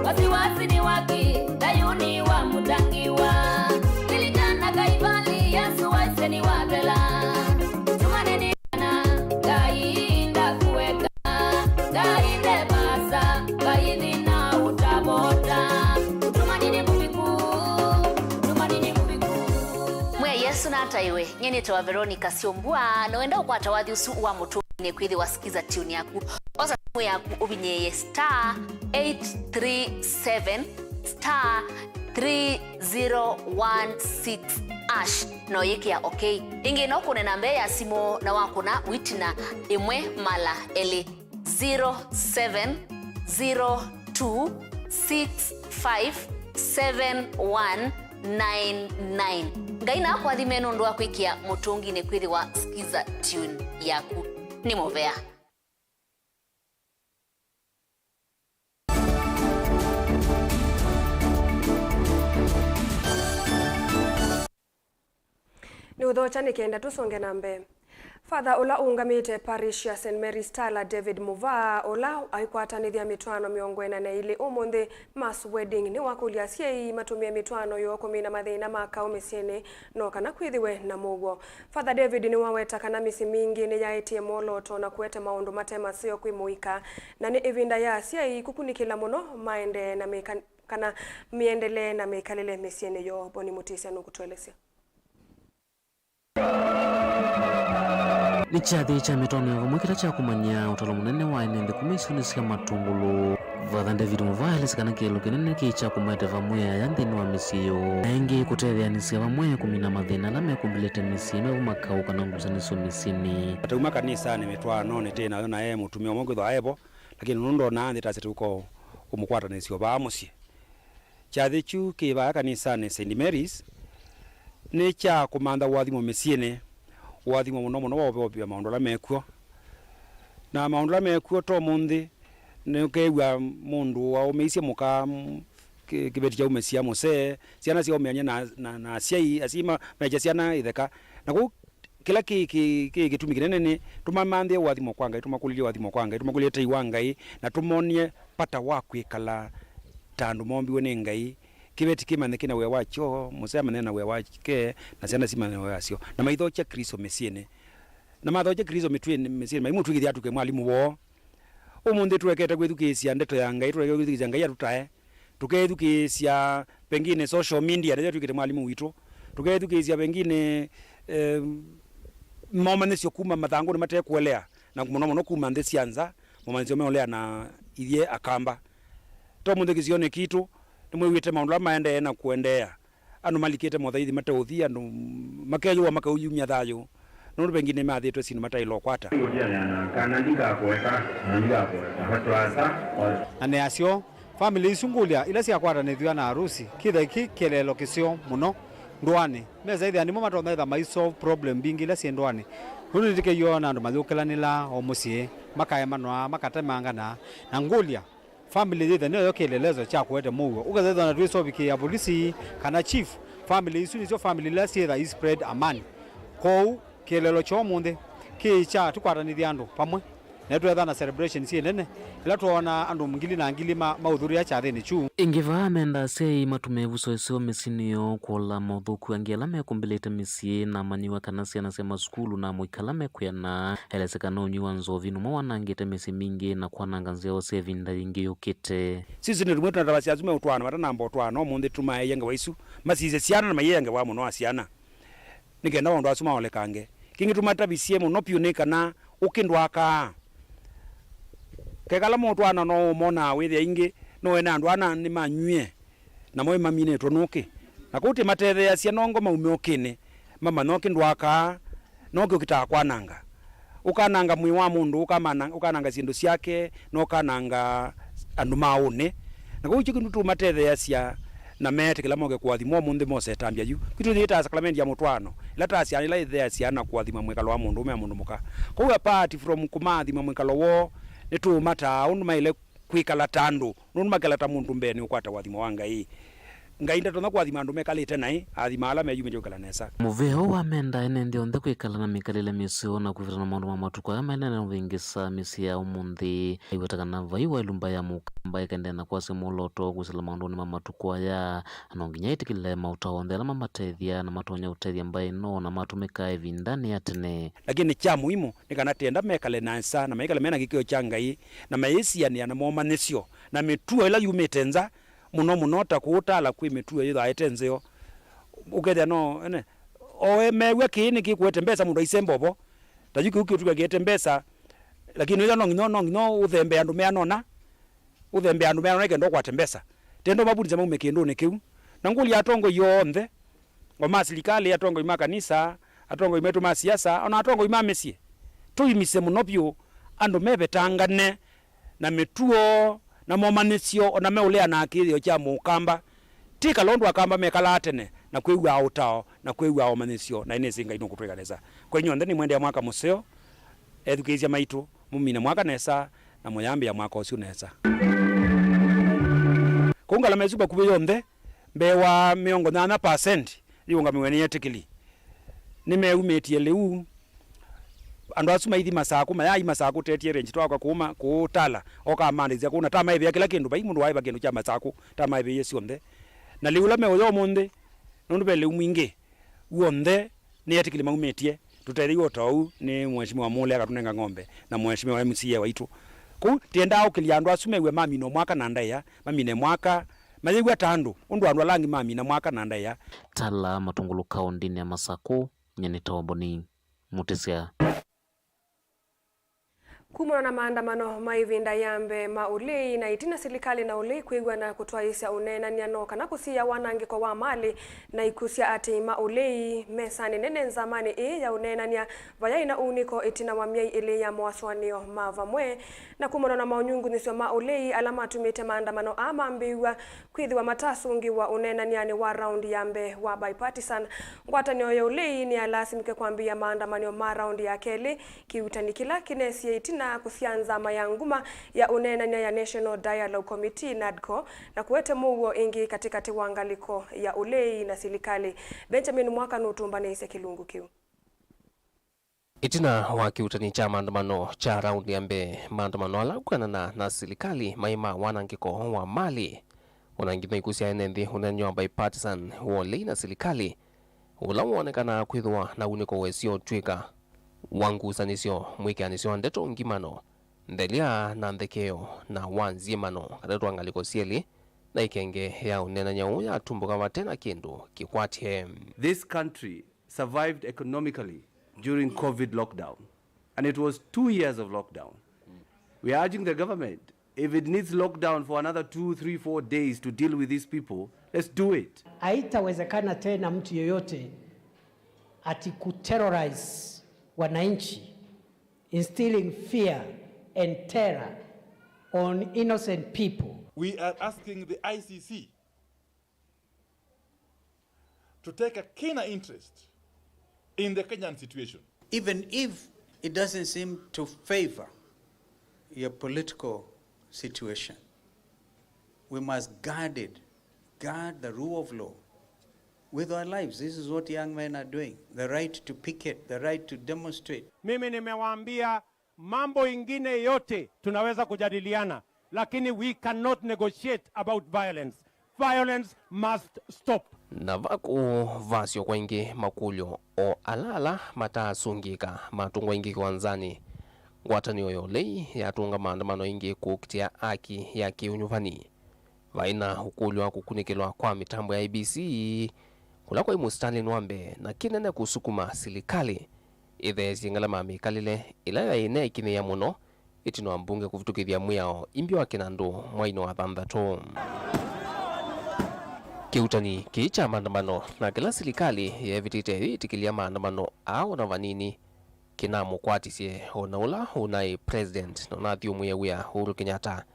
Wasiwasi ni waki, thayuni wa Mũtangiwa. Lilikana Kaivali, Yesu waisye nĩwathela. Tumaneni. Ngai ndakueka, Ngai ndevasa, Ngai thĩna ũtavota. Ũtumanini mũviku, ũtumanini mũviku. Mwĩai Yesũ nataĩwe. Nyie nĩtawa Veronica Syombua, na wenda ũkwata wathi ũsu wa Mũtũnginĩ kwĩthĩwa Skiza Tune yaku. Osa simũ yaku ũvinyĩĩe star eight three seven star three zero one six hash. Na ũyĩkĩa okay. Ĩngĩ no kũne namba ya simũ na wakũna wĩtina ĩmwe mala elĩ, zero seven zero two six five seven one nine nine. Ngai nakũathime nũndũ wa kwĩkĩa Mũtũnginĩ kwĩthĩwa Skiza Tune yaku. Nĩ mũvea. Nĩ ũthokya nĩ kenda tũsonge na mbee. Father ũla ũũngamĩte parish ya Saint Mary's Tala, David Muvaa, ũla aikwatanĩthya mĩtwaano mĩongo ĩna na ĩlĩ ũmũnthĩ, mass wedding, nĩwakũlya asyai matũmĩe mĩtwaano yoo kũmina mathĩna ma kaũ mĩsyĩnĩ, no kana kwĩthĩwe na mũuo. Father David nĩwaweta kana mĩsyĩ mingĩ nĩyaĩtye mwolooto na kũete maũndũ mate maseo kwĩ mũika, na nĩ ĩvinda ya asyai kũkunĩkĩla mũno maendee na mĩka-, kana mĩendelee na mĩkalĩle mĩsyĩnĩ yoo. Boni Mũtĩsya nũkũtũelesya. Nĩ kyathĩ kya mĩtwaano ya vamwe kĩla kyakumany'a ũtalo mũnene wa ene nthĩ kuma isionĩ sya matũngũlũ. Father David Muvaa elesya kana kĩeleelo kĩnene kĩĩ kya kũmaete vamwe aya nthĩnĩ wa mĩsyĩ yoo, na ĩngĩ kũtetheanĩsya vamwe kũmina mathĩna ala mekũmbĩlĩte mĩsyĩ, me vamwe makaũ kana ngusanĩsyo mĩsyĩnĩ. Atauma kanisanĩ mĩtwaanonĩ tĩ nayo na e mũtumĩa ũmwe kwĩthwa aevo, lakini nũndũ onaa nthĩ tasya tũko ũmũkwatanĩsyo vaa mũsyĩ. Kyathĩ kyu kĩ vaa kanisanĩ Saint Mary's nĩ kya kũmantha ũathimo mĩsyĩnĩ, ũathimo mũno mũno wa ũveũvya maũndũ ala mekw'o. Na maũndũ ala mekw'o to mũnthĩ, nĩũkew'a mũndũ waũmĩisye mũka, mm, kĩ-, kĩveti kyaumĩsya mũsee, syana syaũmĩany'a na, na, na asyai, asyai ma-, mekya syana itheka. Na kũu kĩla kĩ, kĩ, kĩ kĩtumi kĩnene nĩ tũmamanthĩe ũathimo kwa Ngai, tũmakũlĩlye ũathimo kwa Ngai, tũmakũlĩlye tei wa Ngai, na tũmonie vata wa kwĩkala ta andũ mombiwe nĩ Ngai. Kĩveti kĩmanye kĩna wĩa wakyo, mũsee amanye na wĩa wake, na syana simanye na wĩa wasyo, na maithokya Kristo mĩsyĩnĩ. Na mathokya Kristo mĩtwĩ-, mĩsyĩnĩ, maimũtw'ĩkĩthya atw'ĩke mwalimũ woo. Ũmũnthĩ tũekete kwĩthukĩĩsya ndeto ya Ngai, tũekete kwĩthukĩĩsya Ngai atũtae. Tũkethukĩĩsya pengine social media, nĩyo twĩkĩte mwalimũ witũ. Tũkethukĩĩsya pengine, eh, momanyĩsyo kuma mathangũnĩ mate kũelea, na mũno mũno kuma nthĩ sya nza, momanyĩsyo meũlea na ithyĩ Akamba. To mũnthĩ kĩsionĩ kitũ, nĩmwĩw'ĩte maũndũ ala maendee na kũendeea. Andũ malikĩte mothaithi mateũthi, andũ makeyũwa makaũyumya thayũ, nũndũ pengine mathĩtwe syĩndũ mataĩle ũkwata. Na nĩ asyo, famĩlĩ isu ngũlya ila syakwatanĩthw'a na arusi, kĩtha kĩ kĩeleelo kĩseo mũno ndũanĩ. Mesa ĩthĩa nĩmo matonya ĩtha mai solve problem mbingĩ ila syĩ ndũanĩ. Nũndũ nĩtĩkĩw'aa na andũ mayũkĩlanĩla o mũsyĩ, makaemanwa, makatemangana, na ngũlya family yĩthe nĩyo kĩelelezo kya kũete mũuo. Ũkethethwa na twĩsovikĩĩa polisi kana chief, family isu nĩsyo family ila syĩtha i spread amani. Kwoou, kĩeleelo kya ũmũnthĩ kĩĩ kya tũkwatanĩthye andũ vamwe, na twetha na celebration syĩ nene, ĩla twoona andũ ngili na ngili ma, maũthũrĩa kyathĩnĩ kyu. Ĩngĩ vaa menda asyai matũmĩe ĩvuso ĩseo mĩsyĩnĩ yoo, kũla mothũku angĩ ala mekũmbĩlĩte mĩsyĩ, na amanyĩw'a kana syana sya masukulu na amũika ala mekwĩana. Elesya kana ũnywi wa nzovi nũmwe wanangĩte mĩsyĩ mingĩ na kwananga nzeo sya ĩvinda yĩngĩ yũkĩte. Sisi nĩ tũmwe tũnatavasya asu meũtwaana matanamba ũtwaana ũmũnthĩ tũmaeie ngewa isu, masisye syana na maiee ngewa mũno wa syana, nĩ kenda maũndũ asu maolekange. Kĩngĩ tũmatavisye mũno vyũ nĩ kana ũkĩ ndwakaa. Kekala mũtwaana no ũmonaa wĩthĩa ingĩ no ene andũ ana nĩmanywie. Namo ĩmaminĩtwe nũkĩ. Na kũu tĩmatetheeasya nongo maume ũkĩnĩ, mamanya ũkĩ ndwakaa, na ũkĩ ũkĩtaa kwananga. Ũkananga mwĩĩ wa mũndũ, ũkamana-, ũkananga syĩndũ syake, na ũkananga andũ ma ũnĩ. Na kũu kyo kĩndũ tũmatetheeasya, na meetĩkĩla moke kũathimwa ũmũnthĩ mose ĩtambya yu. Kwitũ yĩtaa sakramenti ya mũtwaano, ĩla ta syana ila ĩtheeasya na kũathima mwĩkalo wa mũndũũme na mũndũ mũka. Kwoou apart from kũmaathima mwĩkalo woo, nĩtũũmataa ũndũ maĩle kwĩkala ta andũ, nũndũ makela ta mũndũ mbeenĩ ũkwata ũathimo wa Ngai. Ngai ndatonya kũathima andũ mekalĩte naĩ, aathimaa ala meyumĩtye kwĩkala nesa. Mũvea ũũ wamenda ene nthĩ onthe kwĩkala na mĩkalĩle mĩseo na kwĩvĩta na maũndũ ma matukũ aya maendee na ũvĩngĩsa mĩsyĩ ya ũmũnthĩ. Aiweta kana vai wa ĩlumba ya Mũkamba ĩkaendeea na kwasya mwolooto wa kwĩsĩla maũndũnĩ ma matukũ aya, no nginya ĩtĩkĩle maũtao onthe ala mamatethya na matonya ũtethya mbaĩ ĩno na matũmĩkaa ĩvindanĩ ya tene. Lakini kya mũimu nĩ kana tenda mekale nesa na maikale mena kĩkĩo kya Ngai, na mayĩsianĩa na momanyĩsyo na mĩtuo ĩla yumĩte nza, mũno mũno ta kũũtala kwĩ mĩtuo yĩthwaĩte nzeo. Ũkethĩa no ene, o meew'a kĩĩ nĩkĩkũete mbesa mũndũ aisemba ũvo. Ta yu kĩu kĩũtuka kĩete mbesa, lakini wĩthĩa no nginya, no nginya ũthembee andũ meana ũna, ũthembee andũ meana ũna nĩkenda ũkwate mbesa. Tenda ũmavundĩsya maume kĩndũnĩ kĩu. Na ngũlya atongoi onthe, o ma silikalĩ, atongoi ma kanisa, atongoi maitũ ma siasa, o na atongoi ma mĩsyĩ, tũimise mũno vyũ andũ mevetangane na mĩtuo na momanyĩsyo, o na meũleana na kĩthĩo kya Mũkamba. Ti kala ũndũ Akamba mekalaa tene na kwĩw'aa ũtao na kwĩw'aa ũmanyĩsyo, na nĩnĩsĩ Ngai nũkũtwĩka nesa. Kwa inyw'onthe nĩmwendea mwaka mũseo, ethukĩĩsya maitũ, mũmine mwaka nesa na mũyambĩĩa mwaka ũsu nesa. Kũu ngalama ĩsu vakuvĩ yonthe, mbee wa mĩongo nyanya percent yĩũngamĩwe nĩ etĩkĩli. Nĩmeumĩtye lĩu Andũ asu maithi Masakũ, mayai Masakũ, tetie range twakwa kũu ma-, kũu Tala, oka amandĩthya kũu, na tamaĩvĩa kĩla kĩndũ, vai mũndũ waĩva kĩndũ kya Masakũ, tamaĩvĩie syonthe. Na lĩu ũla meũya ũmũnthĩ, nũndũ ve lĩu mwingĩ, w'onthe nĩ etĩkĩli maumĩtye, tũtetheew'e o ta ũu nĩ Mheshimiwa Mule akatũnenga ng'ombe na Mheshimiwa M C A waitũ. Kwoou tĩendaa ũkĩlya andũ asu mew'e mamina mwaka na ndaĩa, mamine mwaka, mayĩw'a ta andũ, ũndũ andũ ala angĩ mamina mwaka na ndaĩa. Tala Matũngũlũ kaũndĩnĩ ya Masakũ, nyie nĩ Tomboni Mũtĩsya. Kumana na maandamano ma ĩvinda ya mbee ma ũlei na ĩtina silikalĩ na ũlei kwĩw'ana kũtwaĩĩsya ũneenany'a no kana kũsiĩĩa wanangĩko wa malĩ na ikw'ũ sya aatĩĩi ma ũlei mesanĩ nene nzamanĩ ĩĩ ya ũneenany'a, vayaĩ na uunĩko ĩtina wa myei ĩlĩ ya mowasũanĩo ma vamwe. Na kumana na maũnyungunyĩsyo ma ũlei ala matumĩte maandamano aa mambĩĩw'a kwĩthĩwa matasũngĩwa ũneenany'anĩ wa raundi ya mbee wa bipartisan, ngwatanĩo ya ũlei nĩyalasimike kwambĩĩa maandamano ma raundi ya kelĩ, kĩuutani kĩla kĩnesie ĩtina kũsyaa nzama ya nguma ya ũneenany'a ya National Dialogue Committee, NADCO, na kũete mũuo ĩngĩ katĩkatĩ wa ngalĩko ya ũlei na silikalĩ. Benjamin Mwaka nũtũmbanĩisye kĩlungu kĩu. Ĩtina wa kĩuutani kya maandamano kya raundi ya mbee, maandamano ala kwĩanana na silikalĩ maĩ ma wanangĩko wa malĩ, o na nginya ikw'ũ sya ene nthĩ, ũneenany'a wa bipartisan wa ũlei na silikalĩ, ũla woonekanaa kwĩthĩwa na unĩko ũiseo ũtw'ĩka wa ngusanĩsyo, mwĩkĩanĩsyo wa ndeto ngimano, ndelya na nthekeo, na wa nzyĩmano katĩ wa ngalĩko syelĩ, na ĩkenge ya ũneenany'a ũũ yatumbũka vate na kĩndũ kĩkwatye. This country survived economically during COVID lockdown, and it was two years of lockdown. We are urging the government, if it needs lockdown for another two, three, four days to deal with these people, let's do it. Haitawezekana tena mtu yoyote ati kuterrorize wananchi, instilling fear and terror on innocent people. We are asking the I C C to take a keener interest in the Kenyan situation. Even if it doesn't seem to favor your political situation, we must guard it, guard the rule of law with our lives. This is what young men are doing. The right to picket, the right to demonstrate. Mimi nimewaambia mambo ingine yote tunaweza kujadiliana, lakini we cannot negotiate about violence. Violence must stop. Na vakũ vasyo kwaingĩ makũlyo o ala ala mataasũngĩka matũngwa ĩngĩ kĩwanzanĩ. Ngwatanĩo ya ũlei yatũnga maandamano ĩngĩ kũkitĩa aki ya kĩũnyuvani. Vaĩ na ũkũlyo wa kũkunĩkĩlwa kwa mĩtambo ya I E B C, kũla kwaĩ mũsitalĩnĩ wa mbee na kĩnene kũsukuma silikalĩ ĩtheesye ngalama ya mĩkalĩle ĩla yaĩ ĩneekinyĩĩa mũno ĩtina wa mbunge kũvĩtũkĩthya mwĩao imbi wa kĩnandũ mwainĩ wa thanthatũ. Kĩuutani kĩĩ kya maandamano na kĩla silikalĩ yeevĩtĩte yĩtĩkĩlya maandamano aa o na vanini kĩnamũkwatisye o na ũla ũnaĩ president na ũnathyũmũie wĩa Uhuru Kenyatta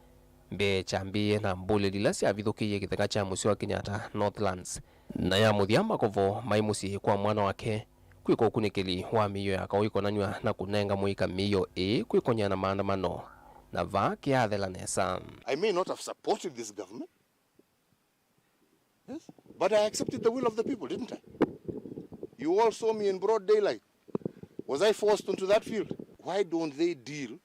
mbee kyambĩĩe na mbũlĩli ila syavithũkĩie kĩtheka kya mũsyĩ wa Kenyatta Northlands, na ya mũthya makovo maĩ mũsyĩ kwa mwana wake kwĩka ũkunĩkĩli wa mĩio ya kaũ ĩkonanw'a na kũnenga mũika mĩio ĩĩ kwĩkony'a na maandamano, na vaa kĩathela nesa. I may not have supported this government, yes, but I accepted the will of the people, didn't I? You all saw me in broad daylight. Was I forced onto that field? Why don't they deal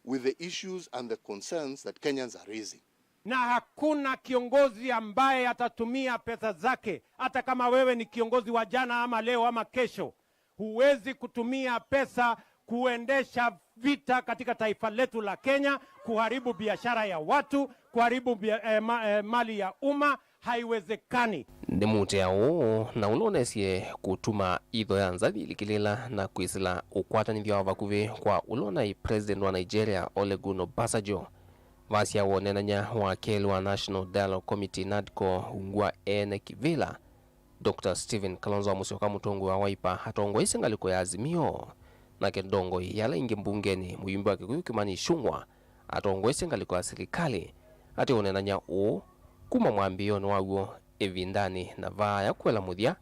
with the issues and the concerns that Kenyans are raising? Na hakuna kiongozi ambaye atatumia pesa zake, hata kama wewe ni kiongozi wa jana ama leo ama kesho, huwezi kutumia pesa kuendesha vita katika taifa letu la Kenya, kuharibu biashara ya watu, kuharibu bia-, eh, ma-, eh, mali ya umma. Haiwezekani. Nĩ mũtĩa ũũ na ũla ũnesie kũtuma itho ya nzathi ĩlikĩlĩla na kwĩsĩla ũkwatanĩthyo wa vakuvĩ kwa ũla ũnaĩ president wa Nigeria, Olusegun Obasanjo. Vasya wonenany'a wa kelĩ wa National Dialogue Committee, NADCO, ungu wa ene kĩvĩla, Doctor Stephen Kalonzo Musyoka, mũtongoi wa Wiper, atongoesye ngalĩko ya Azimio, nake ndongoi ya ala ingĩ mbungenĩ, mũyumbe wa Kikuyu Kimani Ichung'wa, atongoesye ngalĩko ya silikalĩ, atĩ ũneenany'a ũũ kuma mwambĩĩonĩ waw'o ĩvindanĩ na vaaya kũela mũthya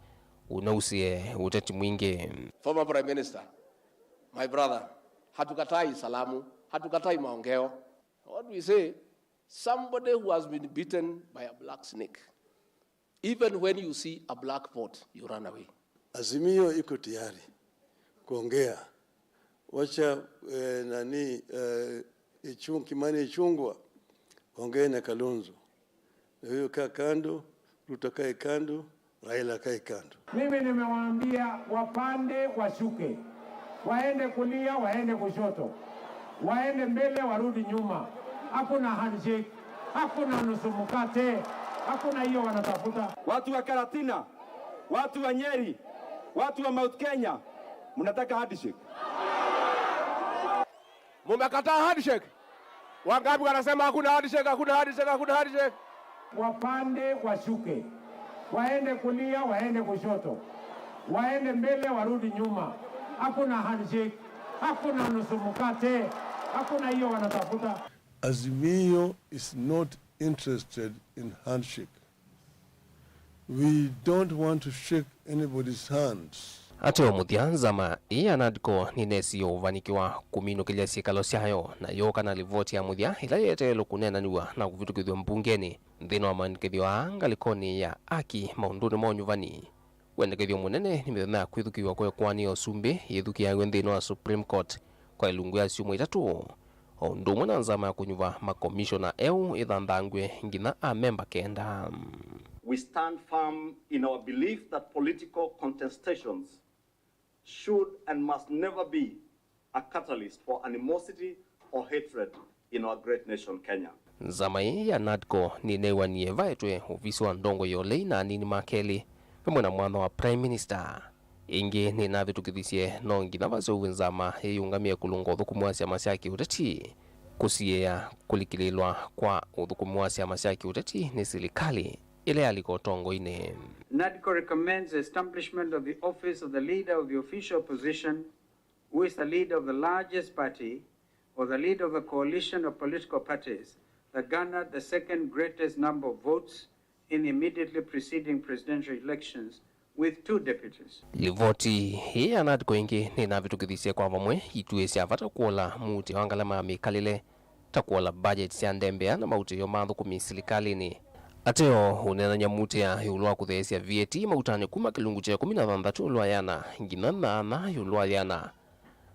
ũnausie ũteti mwingĩ. Former Prime Minister, my brother, hatukatai salamu, hatukatai maongeo. What we say, somebody who has been bitten by a black snake, even when you see a black pot, you run away. Azimio iko tayari kuongea Wacha, eh, nani, eh, Ichung-, Kimani Ichungwa, ongea na Kalonzo. Na huyo kaa kando, Ruto kae kando, Raila kae kando. Mimi nimewaambia wapande, washuke, waende kulia, waende kushoto, waende mbele, warudi nyuma. Hakuna handshake, hakuna nusu mkate, hakuna hiyo wanatafuta. Watu wa Karatina, watu wa Nyeri, watu wa Mount Kenya, mnataka handshake. Mumekataa handshake? Wangapi wanasema hakuna handshake, hakuna handshake, hakuna handshake? Wapande, washuke, waende kulia, waende kushoto, waende mbele, warudi nyuma. Hakuna handshake, hakuna nusu mkate, hakuna hiyo wanatafuta. Azimio is not interested in handshake. We don't want to shake anybody's hands. Ate o mũthya, nzama ĩĩ ya NADCO nĩnesie ũvanĩkĩwa kũminũkĩlya syĩkalo syayo, na yooka na livoti ya mũthya ĩla yeteelwe kũneenanĩw'a na kũvĩtũkĩthw'a mbungenĩ. Nthĩnĩ wa maandĩkĩthyo aa ngalĩkonĩ ya aki maũndũnĩ ma ũnyuvani, wendekethyo mũnene nĩ mĩthenya ya kwĩthukĩĩw'a kwa ĩkoani ya ũsumbĩ yĩthukĩĩaw'e nthĩnĩ wa Supreme Court kwa ĩlungu ya syumwa itatũ, o ũndũ ũmwe na nzama ya kũnyuva makomishona eũ ĩthanthangw'e nginya amemba kenda. We stand firm in our belief that political contestations should and must never be a catalyst for animosity or hatred in our great nation, Kenya. Nzama ĩĩ ya NADCO nĩneewanie vaetwe ovisi wa ndongoi ya ũlei na anini ma kelĩ, vamwe na mwanya wa Prime Minister. Ĩngĩ nĩnavĩtũkĩthisye no nginya vaseũvw'e nzama yĩyũngamĩe kũlũnga ũthũkũmi wa syama sya kĩũteti, kũsiĩĩa kũlikĩlĩĩlwa kwa ũthũkũmi wa syama sya kĩũteti nĩ silikalĩ ĩla yalika ũtongoinĩ. NADCO recommends the establishment of the office of the leader of the official opposition, who is the leader of the largest party or the leader of a coalition of political parties that garnered the second greatest number of votes in the immediately preceding presidential elections with two deputies. Livoti ĩĩ ya NADCO ĩngĩ nĩnavĩtũkĩthisye kwa vamwe ituĩ sya vata kũola muutĩo wa ngalama ya mĩkalĩle, ta kũola budget sya ndembea na mautĩo ma athũkũmi silikalĩnĩ. Ateo ũneenany'a muutĩa ĩũlũ wa kũtheesya V A T mautanĩ kuma kĩlungu kya ĩkũmi na thanthatũ ĩũlũ wa ĩana nginya nyaanya ĩũlũ wa ĩana,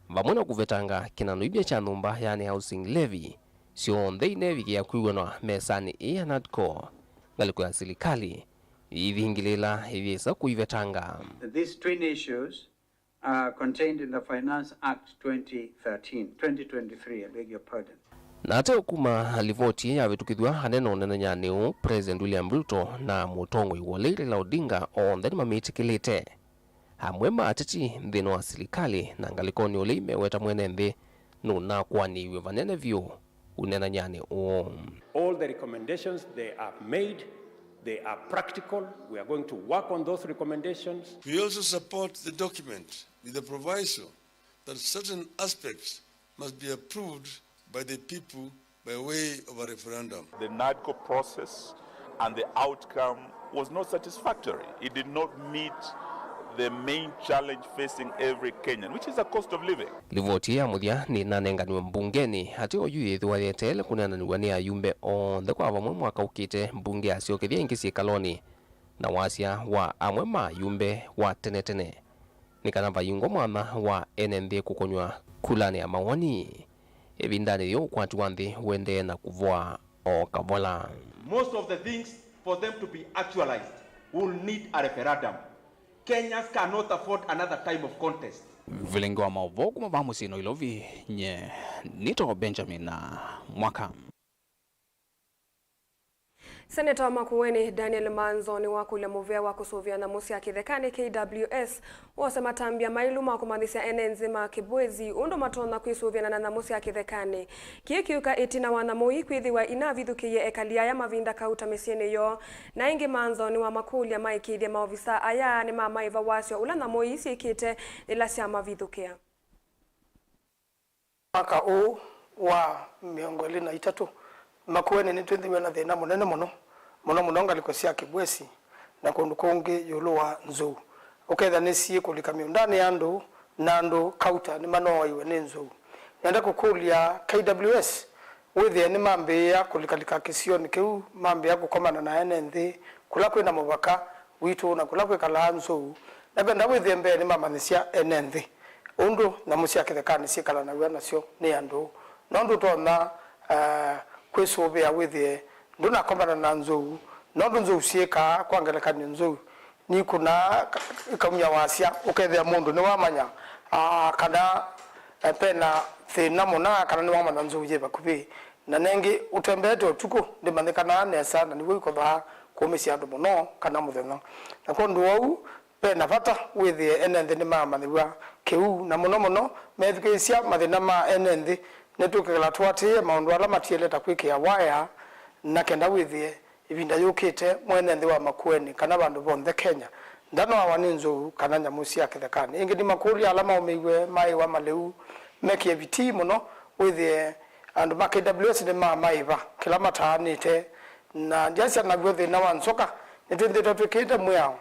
vamwe na kũvetanga kĩnanoivya kya nyũmba, yaani housing levy, syonthe ineevikĩa kwĩw'anwa mesanĩ ĩĩ ya NADCO, ngalĩko ya silikalĩ ĩithingĩlĩĩla ĩyĩsa kũivetanga. These twin issues are contained in the Finance Act twenty thirteen, twenty twenty-three, I beg your pardon. Na ate o kuma livoti ĩĩ yavĩtũkĩthw'a, anene ũnenenyanĩ ũũ, President William Ruto na mũtongoi wa ũlei Raila Odinga onthe nĩmamĩtĩkĩlĩte. Amwe ma ateti nthĩnĩ wa silikalĩ na ngalĩkonĩ ũlei meweta mwene nthĩ nũnakũanĩiw'e vanene vyũ ũnenanyanĩ ũũ. All the recommendations they have made, they are practical. We are going to work on those recommendations. We also support the document with the proviso that certain aspects must be approved by the people by way of a referendum. The NADCO process and the outcome was not satisfactory. It did not meet the main challenge facing every Kenyan, which is the cost of living. Livoti ya mũthya nĩnanenganiwe mbungenĩ, atĩ oyu yĩthĩwa yeteele kũneenanĩw'a nĩ ayumbe onthe kwa vamwe mwaka ũkĩte, mbunge yasyokethya ĩngĩ syĩkalonĩ, na wasya wa amwe ma ayumbe wa tene tene nĩ kana vayungwa mwanya wa ene nthĩ kũkonywa kulanĩ ya mawoni. Ĩvindanĩ yĩu, ũkwati wa nthĩ ũendee na kũvoa o kavola. Most of the things, for them to be actualized, will need a referendum. Kenyans cannot afford another time of contest. Vilingi wa maũvoo kuma vaa mũsyĩ Nairobi, nye nĩtawa Benjamin Mwaka. Seneta wa Makueni, Daniel Manzo, nĩwakũlya mũvea wa kũsũvĩa nyamũ sya kĩthekanĩ, K W S, wose matambya maĩlu ma kũmanyĩsya ene nthĩ ma Kibwezi ũndũ matonya kwĩsũvĩana na nyamũ sya kĩthekanĩ. Kĩĩ kĩũka ĩtina wa nyamũ ii kwĩthĩwa inavithũkĩie ekali aya mavinda kauta mĩsyĩnĩ yoo. Na ĩngĩ, Manzo nĩwamakũlya maĩkĩĩthye maovisa aya nĩmamaĩva wasyo ũla nyamũ ii syĩkĩte yĩla syamavithũkĩa. Mwaka ũũ wa mĩongo ĩlĩ na itatũ, Makueni nĩtwĩthĩiwe na thĩna mũnene mũno, mũno mũno ngalĩko sya Kibwezi na kũndũ kũngĩ ĩũlũ wa nzou. Ũkethĩa nĩsiĩ kũlika mĩũndanĩ ya andũ, na andũ kauta nĩmanooaiwe nĩ nzou. Nenda kũkũlya K W S wĩthĩe nĩmambĩĩa kũlikalika kĩsionĩ kĩu, mambĩĩa kũkomana na ene nthĩ kũla kwĩ na mũvaka witũ na kũla kwĩkalaa nzou. Nakwenda wĩthĩe mbee nĩmamanyĩsya ene nthĩ Ũndũ nyamũ sya kĩthekanĩ syĩkalanaw'a nasyo nĩ andũ, nũndũ ũtonya, eh, kwĩsũvĩa wĩthĩe ndũnakomana na nzou, nũndũ nzou syĩkaa, kwa ngelekany'o, nzou nikũnaa ikaumya wasya, ũkethĩa mũndũ nĩwamanya, ah, kana, eh, pena thĩna mũna, kana nĩwamanya nzou yĩ vakuvĩ. Na nengĩ, ũtembeete ũtukũ ndĩmanyĩkanaa nesa, na nĩw'o ikothaa kũũmĩsya andũ mũno kana mũthenya. Na kwondũ wa ũu, ve na vata wĩthĩe ene nthĩ nĩmamanyĩw'a kĩu, na mũno mũno methukĩĩsya mathĩna ma ene nthĩ. Nĩtũkĩkala tũatĩĩe maũndũ ala matiele ta kwĩkĩa waya, na kenda wĩthĩe ĩvinda yũkĩte mwene nthĩ wa Makueni kana vandũ vonthe Kenya ndanoawa nĩ nzou kana nyamũ sya kĩthekanĩ. Ĩngĩ nĩmakũlya ala maũmĩiw'e maĩwa malĩu mekĩe vitii mũno, wĩthĩe andũ ma K W S nĩmamaĩva kĩla mataanĩte. Na ndyasya naw'o thĩna wa nzoka, nĩtwĩthĩĩtwe twĩkĩĩte mwĩao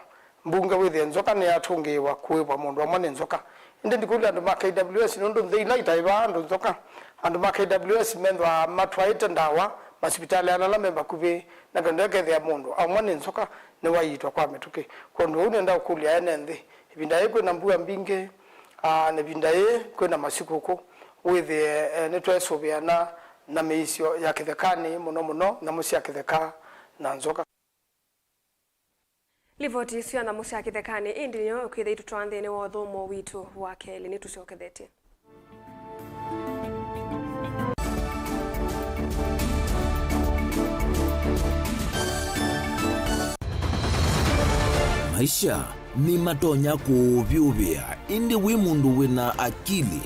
mbunge wĩthĩe nzoka nĩyatũngĩĩwa kũĩvwa mũndũ amwe nĩ nzoka. Ĩndĩ ndikũlya andũ ma K W S, nũndũ nthĩ ila itaĩvaa andũ nzoka, andũ ma K W S methĩawa matwaĩte ndawa masivitalĩanĩ ala me vakuvĩ, na kenda ĩkethĩa mũndũ aumwa nĩ nzoka nĩwaiitwa kwa mĩtũkĩ. Kwondũ ũu nĩenda ũkũlya ene nthĩ, ĩvinda yĩĩ kwĩna mbua mbingĩ, aa, na ĩvinda yĩĩ kwĩna masikũkũ, wĩthĩe, eh, nĩtweesũvĩana na mĩisyo ya kĩthekanĩ, mũno mũno nyamũ sya kĩtheka na nzoka. Livoti isu ya nyamũ sya kĩthekanĩ ĩndĩ nĩyo ĩkwĩthĩa itũtwaa nthĩnĩ wa ũthũmũo witũ wa kelĩ. Nĩtũsyokethetye. Maisha nĩmatonya kũũvyũvĩa, ĩndĩ wĩ mũndũ wĩna akili,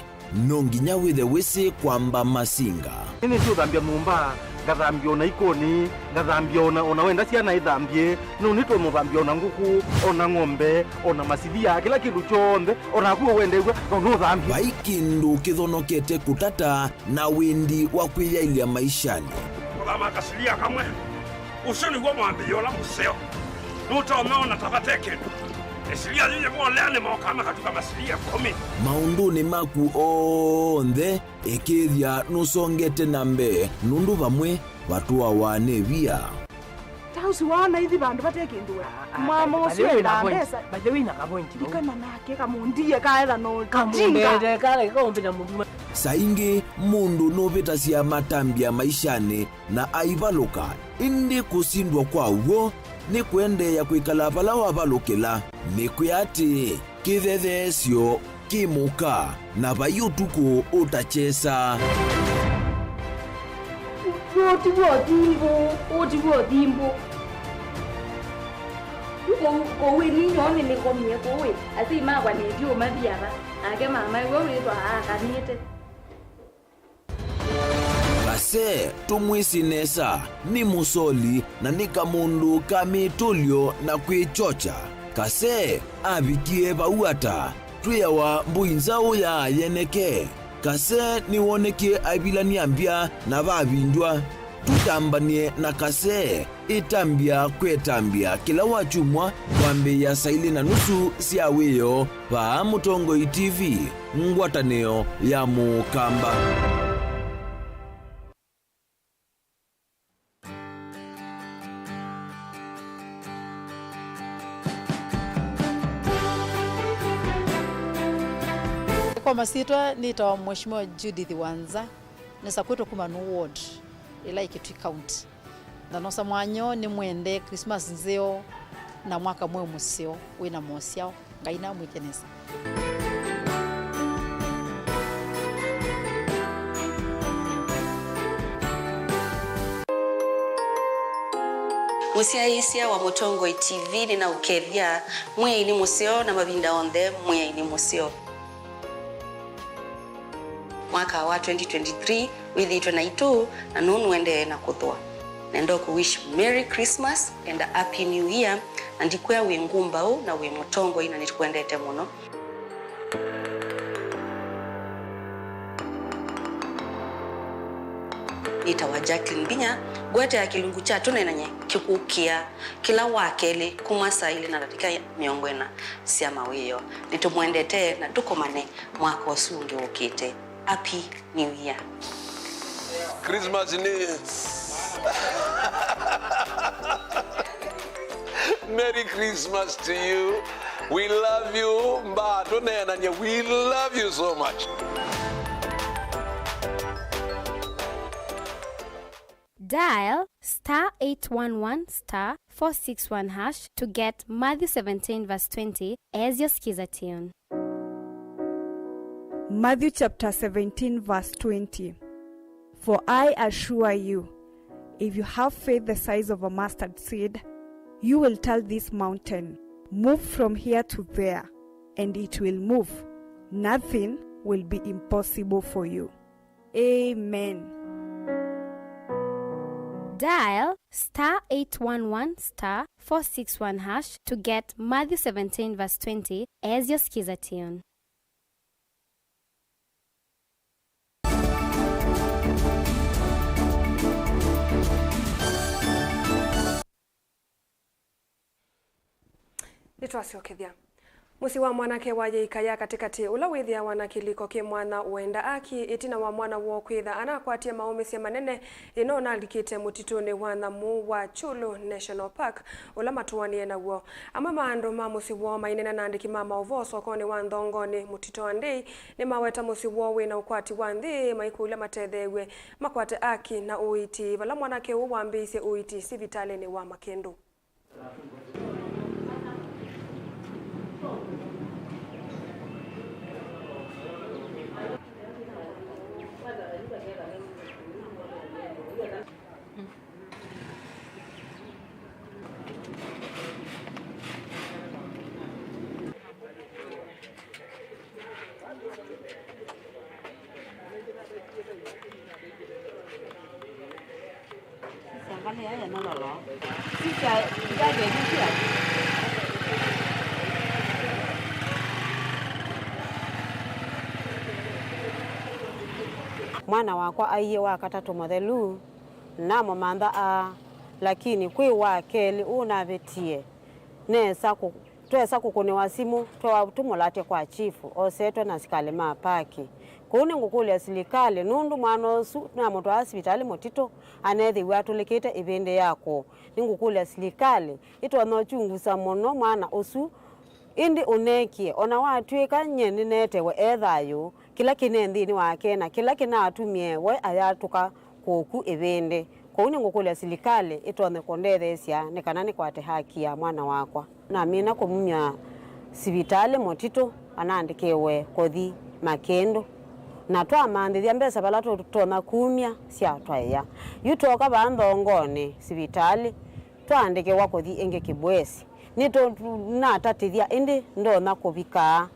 no nginya wĩthe wĩsĩ kwamba masinga. Nĩnĩsĩ ũthambya nyũmba, ngathambya ona ikoni, ngathambya ona, ona wenda syana ithambye, nũnĩtwe mũthambya ona ngũkũ, ona ng'ombe, ona masilia, kĩla kĩndũ kyonthe, o naku ũwendew'a, no nũthambye. Vai kĩndũ kĩthonokete kũtata na wĩndi wa kwĩyaĩlya maishanĩ. Kũthama kasilia kamwe, ũsu nĩw'o mwambĩlĩo ũla mũseo. Nũtonya ona ta vate kĩndũ. Ĩsilia yĩyĩvolea nĩmokaa makatuka masilia ĩkũmi. Maũndũnĩ maku onthe, ĩkĩĩthya nũsongete na mbee, nũndũ vamwe vatũawa nĩ via. Ta ũsu waona ithi vandũ vate kĩndũ we. Ah, ah, mama ũsu enda mbesa. By the way, na kavointi vau. Ndikana nake kamundie kaetha no kamundete kale kaũmbĩla mũndũ. Saa ingĩ mũndũ nũvĩtasya matambya maishanĩ na aivalũka, ĩndĩ kũsindwa kwa w'o nĩ kũendeea kwĩkala vala wavalũkĩla. Nĩkwĩa atĩĩ, kĩthetheesyo kĩ mũka, na vai ũtukũ ũtakyesa. Ũũ ti w'o thimbũ, ũũ ti w'o thimbũ. Kũu, kũu ĩ ninyoo nĩnĩkomie kũu ĩ, asyai makwa nĩtyo mathiava, nake mama ĩwe wĩthwa aakanĩte. Kase, tũmwĩsĩ nesa, nĩ mũsoli na nĩ kamũndũ ka mĩtũlyo na kwĩkyokya. Kase avikie vau ata? Twĩawa mbũi nzaũ ya yeneke. Kase nĩwonekie aivilany'a mbya na vavindw'a. Tũtambany'e na Kase. Ĩtambya kwĩ ĩtambya kĩla wakyumwa kwambĩĩa saa ilĩ na nusu sya wĩoo vaa Mũtongoi T V, ngwatanĩo ya Mũkamba. Kwa masyĩtwa nĩtawa Mheshimiwa Judith Wanza, nĩsa kwĩtwa kuma Nũ Ward, ĩla ĩ Kitui County. Na nosa mwanya ũũ nĩmwendee Christmas nzeo na mwaka mweũ mũseo wĩna mosyao. Ngai namwĩke nesa. Mũsyaĩĩsya wa Mũtongoi T V nĩnaũkethya Mwĩaĩi nĩ mũseo na mavinda onthe Mwĩaĩi nĩ mũseo. Mwaka wa twenty twenty-three wĩthĩĩtwe naitũ, na nũũ nũendee na kũthũa. Nenda kũ wish Merry Christmas and a Happy New Year, na ndikwĩa wĩ ngumbaũ na wĩ mũtongoi, na nĩtũkwendete mũno. Nĩtawa Jacqueline Mbinya, ngwetea kĩlungu kya Tũneenany'e kĩkũkĩa kĩla wa kelĩ kuma saa ilĩ na ndatĩka mĩongo ĩna sya mawĩoo. Nĩtũmwendete na tũkomane mwaka ũsu ũngĩ ũkĩte. Happy New Year. Christmas nĩ Merry Christmas to you. We love you, Mbatũ Neenany'a. We love you so much. Dial star eight one one star four six one hash to get Matthew seventeen verse twenty as your skiza tune. Matthew chapter seventeen, verse twenty. For I assure you, if you have faith the size of a mustard seed, you will tell this mountain, 'Move from here to there,' and it will move. Nothing will be impossible for you. Amen. Dial star eight one one star four six one hash to get Matthew seventeen verse twenty as your skiza tune. Nĩtwasyokethya. Mũsyĩ wa mwanake wa yĩika ya katĩkatĩ, ũla wĩthĩawa na kĩlĩko kĩ mwanya, ũenda aki ĩtina wa mwana woo kwĩtha anakwatie maũmĩsye manene ĩno ũnalikĩte mũtitũnĩ wa nyamũ wa Chulu National Park, ũla matũanĩe naw'o. Amwe ma andũ ma mũsyĩ woo maineena na andĩki ma maũvoo sokonĩ wa Nthongonĩ, Mũtitũ wa Ndei, nĩmaweta mũsyĩ woo wĩ na ũkwati wa nthĩ, maikũlya matetheew'e makwate aki na ũiiti, vala mwanake ũũ wambĩĩisye ũiiti sivitalĩnĩ wa Makĩndũ. Mwana wakwa aiĩ wa katatũ mũthelu, namũmantha aa, lakini kwĩ wa kelĩ ũũ navĩtie, nesa kũ-, twesa kũkũnĩwa simũ, twa-, tũmũlatye kwa chifu, osetwe na asikalĩ ma paki. Kũu nĩngũkũlya silikalĩ, nũndũ mwana ũsu namũtwaa sivitalĩ Mũtitũ, anethĩiwe atũlĩkĩte ĩvĩndĩ ya kũũ. Nĩngũkũlya silikalĩ, ĩtonya ũkyungusa mũno mwana ũsu, ĩndĩ ũneekie, o na watw'ĩka nyie nĩnetewe e thayũ, kĩla kĩne nthĩnĩ wake na kĩla kĩnatumie we ayatũka kũku ĩvĩndĩ. Kwoou nĩngũkũlya silikalĩ ĩtonye kũndetheesya nĩ kana nĩkwate haki ya mwana wakwa. Namina kũmumya sivitalĩ Mũtitũ, anaandĩkĩwe kũthi Makĩndũ, na twamanthĩthya mbesa vala tũtonya kumya, syatwaĩa. Yu twoka vaa Nthongonĩ sivitalĩ, twaandĩkĩwa kũthi ĩngĩ Kĩbwesi. Nĩtũnatatĩthya, ĩndĩ ndonya kũvika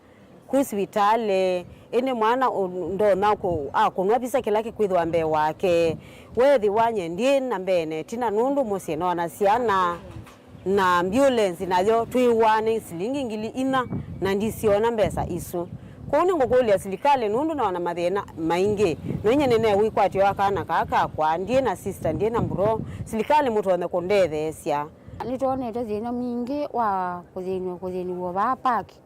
ku sivitalĩ, ĩndĩ mwana ũ-, ndonya kũ-, akũnwa visa kĩla kĩkwĩthĩwa mbee wake. Weethĩwa nye ndyĩ na mbee na ĩtina, nũndũ mũsyĩ nona syana, na ambulance nayo twĩw'aa nĩ silingi ngili inya, na ndisyona mbesa isu. Kwoou nĩngũkũlya silikalĩ, nũndũ nona mathĩna maingĩ. No inyie nĩnewĩkwatyo wa kana kaa kakwa, ndyĩ na sister, ndyĩ na bro. Silikalĩ mũtonye kũndetheesya. Nĩtwonete thĩna mwingĩ wa kũthĩnw'a, kũthĩnw'a vaa paki.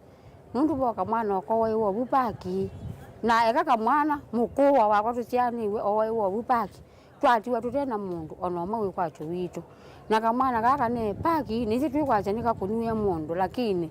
Nũndũ voka mwana ũkowaĩwa ovu paki, na eka kamwana mũkũwa wakwa tũsyaanĩw'e owaĩwa ovu paki, twatiwa tũte na mũndũ o na ũmwe wĩkwatyo witũ. Na kamwana kaa kane paki, nĩsĩ twĩkwasya nĩkakũnyw'e mũndũ, lakini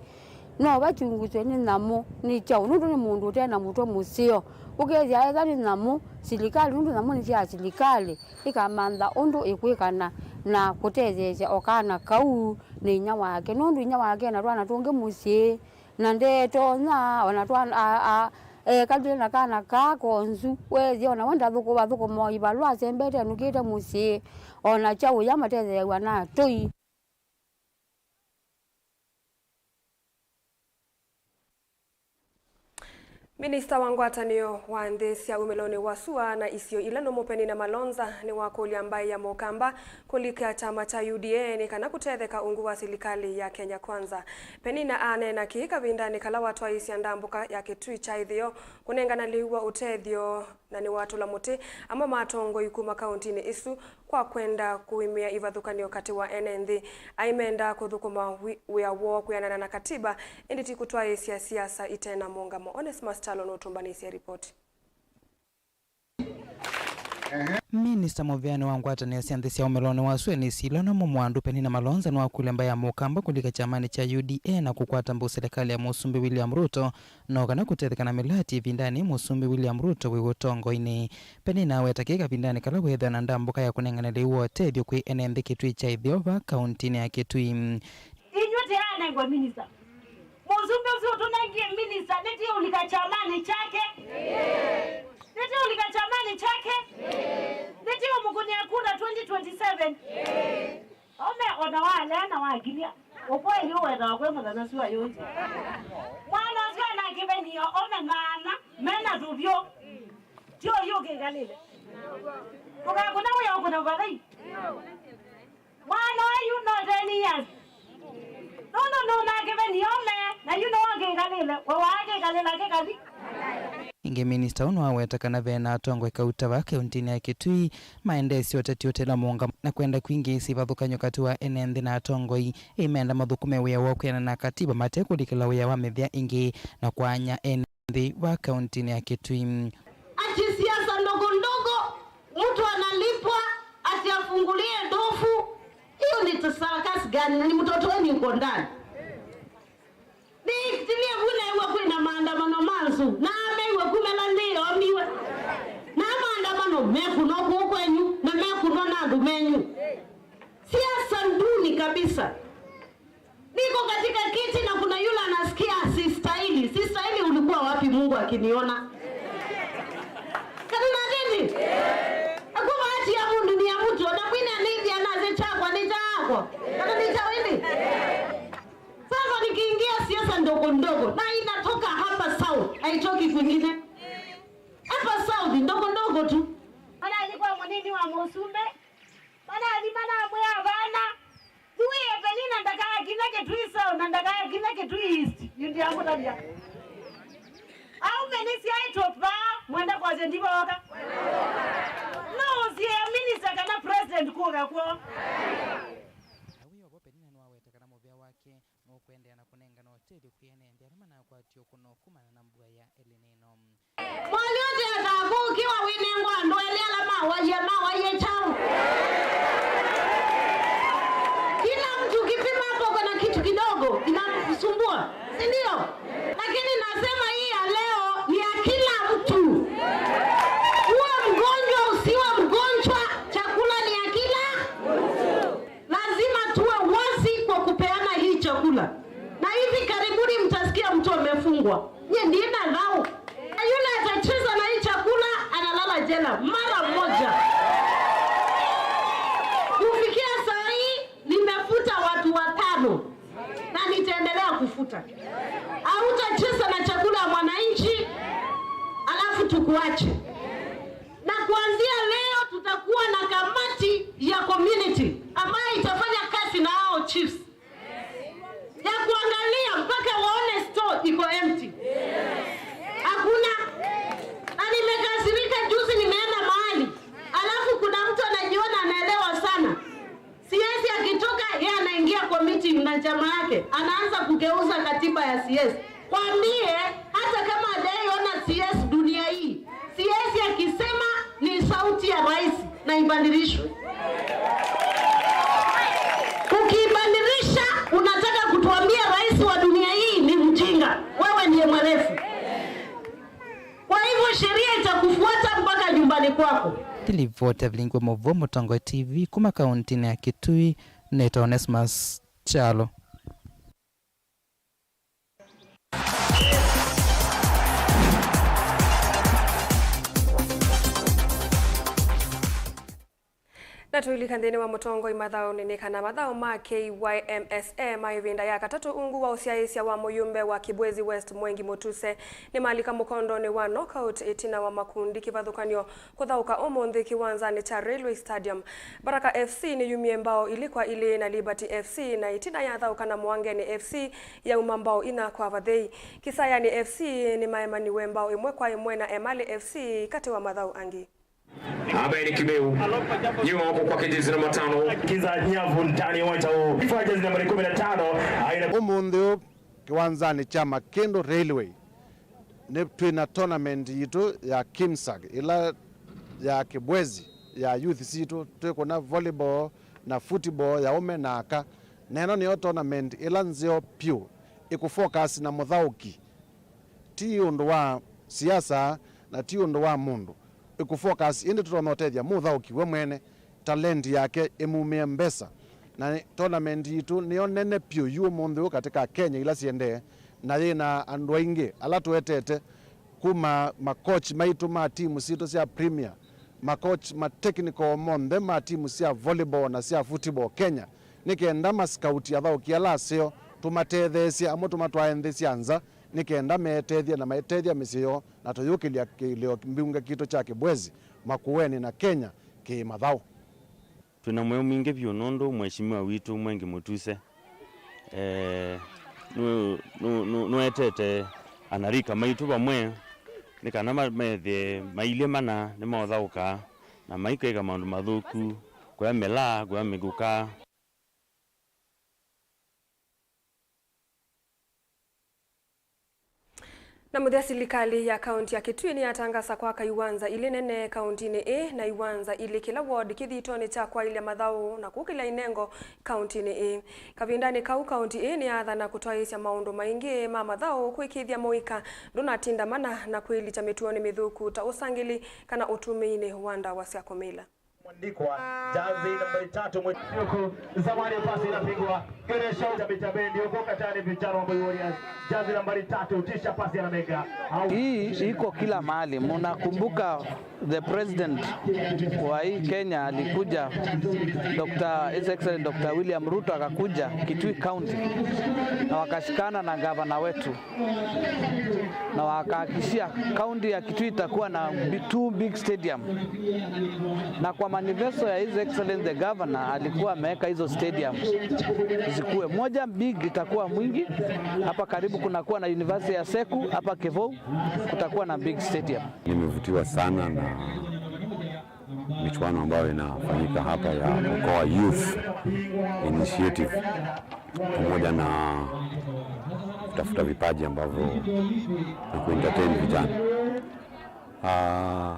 no vakyunguswe nĩ nyamũ, nĩ kyaũ? Nũndũ nĩ mũndũ ũte na mũtwe mũseo. Ũkethĩa ethwa nĩ nyamũ, silikalĩ, nũndũ nyamũ nĩ sya silikalĩ, ĩkamantha ũndũ ĩkwĩkana na kũtetheesya o kana kau nĩ inyia wake, nũndũ inyia wake ena twana tũngĩ mũsyĩ, na ndetonya o na twana, a, a, ekalile na kana kaa konzu, weethĩa o na we ndathũkũma, athũkũma o ivalũa asembete enũkĩte mũsyĩ, o na kyaũ ya matetheew'a na atũi. Minista wa ngwatanĩo wa nthĩ sya umĩlonĩ wa sua na isio ila nũmũ Penina Malonza nĩwakũlya mbaĩ ya Mũkamba kũlika kyama kya U D A nĩ kana kũtetheka ungu wa silikalĩ ya Kenya Kwanza. Penina aneena kĩĩ kavindanĩ kala watwaĩĩsya ndambũka ya Kĩtui kya Ĩtheo kũnengana lĩu wa ũtethyo, na nĩwatũla mũtĩ amwe ma atongoi kuma kauntinĩ ĩsu kwa kwenda kũimĩa ivathũkanĩo katĩ wa ene nthĩ. Aĩ mendaa kũthũkũma wi-, wĩa woo kwĩanana na katiba, ĩndĩ ti kũtwaĩĩsya siasa ite na mũũngamo. Onesmus Kyalo nũtũmbanĩsye ripoti. Minista mũvĩanĩ wa ngwatanĩo sya nthĩ sya ũmĩlonĩ wa sua nĩ sila na mũmwandu Penina Malonza nĩwakũlya mbaĩ ya Mũkamba kũlika kyamanĩ kya U D A na kũkwata mbau silikalĩ ya Mũsumbĩ William Ruto, no kana kũtetheka na mĩlati ĩvindanĩ Mũsumbĩ William Ruto wĩ ũtongoinĩ. Penina aweta kĩĩ kavindanĩ kala weethĩwa na ndambũka ya kũnengane lĩu wa ũtethyo kwĩ ene nthĩ Kĩtui kya Ĩtheo va kauntinĩ ya Kĩtui. Inyw'ĩ tĩanengwe minista. Mũsumbĩ ũsu ũtũnengie minista, nĩtĩũlika kyamanĩ kyake? Nĩtĩũlika kyamanĩ kyake? Nĩtĩũmũkũnĩa kura twenty twenty-seven? Ome ona walea na wakilya, ũkweli ũwetawa kwĩ mũthenya ũsu ayũngi. Mwana ũsu ena kĩvenio ome maana mena tũvyũ. Ti ũyu ũkĩkalĩle. Ndũkakũna wĩa ũkũna ũvathei. Mwana ũyũ no ten years. Nũndũ nũnakĩve nĩome, na yu nĩwakĩkalĩle, we waakĩkalĩla kĩkathi. Ĩngĩ, minista ũũ nĩwaweta kana ve na atongoi kauta va kauntinĩ ya Kĩtui maendeesye ũteti ũte na mũũngamo na kwenda kwingĩĩsya ivathũkany'o katĩ wa ene nthĩ na atongoi, ĩĩ menda mathũkũme wĩa woo kwĩanana na katiba mate kũlikĩla wĩa wa mĩvĩa ĩngĩ na kwaany'a ene nthĩ va kauntinĩ ya Kĩtui. Ati siasa ndogo ndogo, mtu analipwa ati afungulie ndofu. Hiyo ni sarakasi gani? Na ni mtoto wenu yuko ndani. Nĩkĩtilie vu neew'a kwĩna maandamano ma nzou, na ameiwe kumela nthĩ yomiwe. Na maandamano mekũnwa kũũ kwenyu, na mekũnwa na andũ menyu. Siasa nduni kabisa. Niko katika kiti na kuna yule anasikia sistahili. Sistahili ulikuwa wapi Mungu akiniona? Kana na nini? Akuba ati ya mundu ni ya mtu, na mwine anithia naze chakwa ni chako. Kana ni cha wini? Sasa nikiingia siasa ndogo ndogo, na inatoka hapa South, haitoki kwingine. Hapa South, ndogo ndogo tu. Mana alikuwa munini wa Mũsumbĩ. Manathi manamwĩa vana, thuie Penina ndakakinye Kĩtui South na ndakakinye Kĩtui East, yu ndiamũtavya. Aũme nĩsyaĩtwe vaa, mwenda kwasya ndivooka. No ũsiĩĩa minister kana president kũka kwoo. Na wĩ o vo, Penina nĩwaweta kana mũvĩa wake nũkũendeea na kũnengana ũtethyo kwĩ ene nthĩ ala manakwatiwe kũno kumana na mbua ya El Nino. Mwalyũte atakũũkĩwa wĩnengwa andũ elĩ ala mawaie, mawaie kyaũ? Kila mtu kipima hapo kuna kitu kidogo inamsumbua, si ndio? Lakini nasema hii ya leo ni ya kila mtu. Uwe mgonjwa, usiwe mgonjwa, chakula ni ya kila mtu. Lazima tuwe wazi kwa kupeana hii chakula. Na hivi karibuni mtasikia mtu amefungwa. Nye ndiye na dhau. Na yule atacheza na hii chakula analala jela mara moja. Kufikia saa hii nimefuta watu watano na nitaendelea kufuta. Hautacheza na chakula ya mwananchi alafu tukuache. Na kuanzia leo tutakuwa na kamati ya community ambayo itafanya kazi na hao chiefs ya kuangalia mpaka waone store iko empty. Hakuna. Na nimekasirika, juzi nimeenda mahali, alafu kuna mtu anajiona anaelewa sana. C S akitoka, yeye anaingia kwa meeting na chama yake, anaanza kugeuza katiba ya C S. Waambie, hata kama hajaiona C S dunia hii, C S akisema ni sauti ya rais na ibadilishwe. Ukiibadilisha, unataka kutuambia rais wa dunia hii ni mjinga? Wewe ndiye mwerevu. Kwa hivyo sheria itakufuata mpaka nyumbani kwako. Nĩ livoti ya Vilingi wa Mauvoo, Mũtongoi T V, kuma kauntinĩ ya Kitui, nĩtawa Onesmus Kyalo. Na tũilika nthĩnĩ wa mũtongoi mathaũnĩ nĩ kana mathaũ ma K Y M S A ma ĩvinda ya katatũ ungu wa ũsyaĩĩsya wa mũyũmbe wa Kibwezi West Mwengi Mutuse nĩmalika mũkondonĩ wa knockout ĩtina wa makundi kĩvathũkany'o kũthaũka ũmũnthĩ kĩwanzanĩ kya Railway Stadium. Baraka F C nĩyumie mbao ilĩ kwa ilĩ na Liberty F C, na ĩtina yathaũka na Mwangeni F C yauma mbao inya kwa vathei. Kisayani F C nĩmaemaniwe mbao ĩmwe kwa ĩmwe na Emali F C katĩ wa mathaũ angĩ. Abel Kimeu, nyuma huko kwake jezi namba tano. Kiza nyavu ndani ya uwanja huu. Ifa jezi nambari kumi na tano. Aina ũmũnthĩ ũũ kĩwanzanĩ kya Makĩndũ Railway, nĩ twĩ na tournament yitũ ya KIMSAG, ĩla ya Kibwezi ya youth sitũ, twĩkũna volleyball na football ya ũme na aka. Na ĩno nĩyo tournament ĩla nzeo pyũ ĩkũfocus na mũthaũki, ti ũndũ wa siasa na ti ũndũ wa mũndũ. Ĩkũfocus ĩndĩ tũtonya ũtethya mũthaũki we mwene, talent yake ĩmumĩe mbesa. Na tournament yitũ nĩyo nene pyũ yu ũmũnthĩ ũũ katika Kenya ila siendee, na yĩna andũ aingĩ ala tũetete kuma makochi maitũ ma timu sitũ sya Premier, makochi ma technical monthe ma timu sya volleyball na sya football Kenya, nĩ kenda maskauti athaũki ala aseo tũmatetheesye, amwe tũmatwae nthĩ sya nza, nĩ kenda meetethye na maitethya mĩsyĩ yoo, na tũyũkĩlya kĩlĩo mbunge kitũ kya Kibwezi, Makueni na Kenya kĩ mathaũ. Twĩna mũyo mwingĩ vyũ nũndũ Mheshimiwa witũ Mwengi Mutuse, eh, nũ-, nũ-, nũ-, nũetete anarika maitũ vamwe nĩ kana ma-, methĩe mailyĩ mana nĩmaũthaũka na maikeka maũndũ mathũku, kũya mĩlaa, kũya mĩkũka. Na mũthya, silikalĩ ya kaunti ya Kitui nĩyatangasa kwaka iwanza ilĩ nene kauntinĩ ĩĩ na iwanza ilĩ kĩla ward kĩthitonĩ kya kwaĩlya mathaũ na kũkĩlya inengo kauntinĩ ĩĩ. Kavindanĩ kau, kaunti ĩĩ nĩyaathana kũtwaĩĩsya maũndũ maingĩ ma mathaũ kwĩkĩĩthya mũika ndũnatinda mana na kwĩlikya mĩtuonĩ mĩthũku ta ũsangĩli kana ũtũmĩinĩ wa ndawa sya kũmila. Mwandikwa, jazi nambari tatu, mwe-, huku, zamani pasi inapigwa. Geresha uta mita bendi, huku katani vijana wa Moi Warriors. Jazi nambari tatu, tisha pasi anamega. Au- Hii iko kila mahali. Mnakumbuka the president wa hii Kenya alikuja, Doctor, His Excellency Doctor William Ruto akakuja Kitui County na wakashikana na gavana wetu na wakahakikishia kaunti ya Kitui itakuwa na bi-, two big stadium. Na kwa manifesto ya His Excellency the Governor alikuwa ameweka hizo stadium zikuwe. Moja big itakuwa Mwingi, hapa karibu kunakuwa na University ya Seku, hapa Kivou kutakuwa na big stadium. Nimevutiwa sana na michuano ambayo inafanyika hapa ya Okoa Youth Initiative, pamoja na kutafuta vipaji ambavyo na kuentertain vijana. Ah,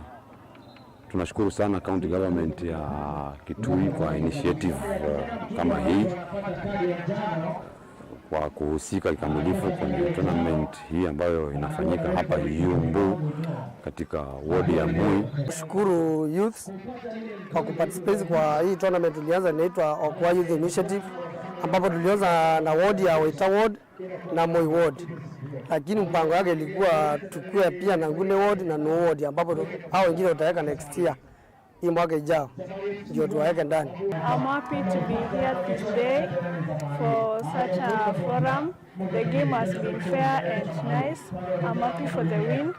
tunashukuru sana county government ya Kitui kwa initiative, eh, kama hii, kwa kuhusika kikamilifu kwenye tournament hii ambayo inafanyika hapa Yumbu katika ward ya Moi. Shukuru youth kwa kuparticipate kwa hii tournament ilianza inaitwa Okoa Youth Initiative, ambapo tulianza na ward ya Waita Ward na Moi Ward, lakini mpango yake ilikuwa tukue pia na Ngune Ward na Nuo Ward, ambapo tu-, hao wengine wataweka next year. Hii mwaka ijao ndio tuwaweke ndani. I'm happy to be here this day for such a forum. The game has been fair and nice. I'm happy for the win.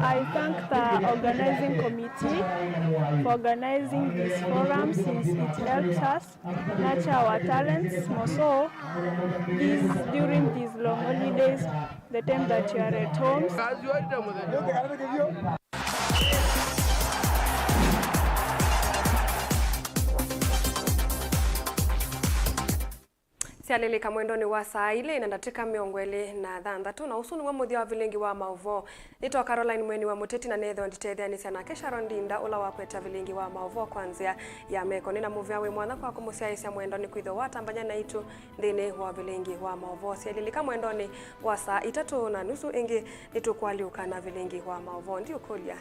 I thank the organizing committee for organizing this forum since it helps us nurture our talents more so these, during these long holidays, the time that you are at homes. Syalĩlĩka mwendonĩ wa saa ilĩ na ndatĩka mĩongo ĩlĩ na thanthatũ, na ũsu nĩw'o mũthya wa vilingi wa maũvoo. Nĩtwa Caroline Mweni wa Mũteti, na nethĩwa nditetheanĩsya nake Sharon Ndinda, ũla wakweta vilingi wa maũvoo kwa nzĩa ya meko. Nĩna mũvea wĩ mwanya kwaku mũsyaĩĩsya mwendonĩ kwĩthĩwa watambany'a naitũ nthĩnĩ wa vilingi wa maũvoo. Syalĩlĩka mwendonĩ wa saa itatũ na nusu ĩngĩ, nĩtũkũalyũka na vilingi wa maũvoo. Ndiũkũlya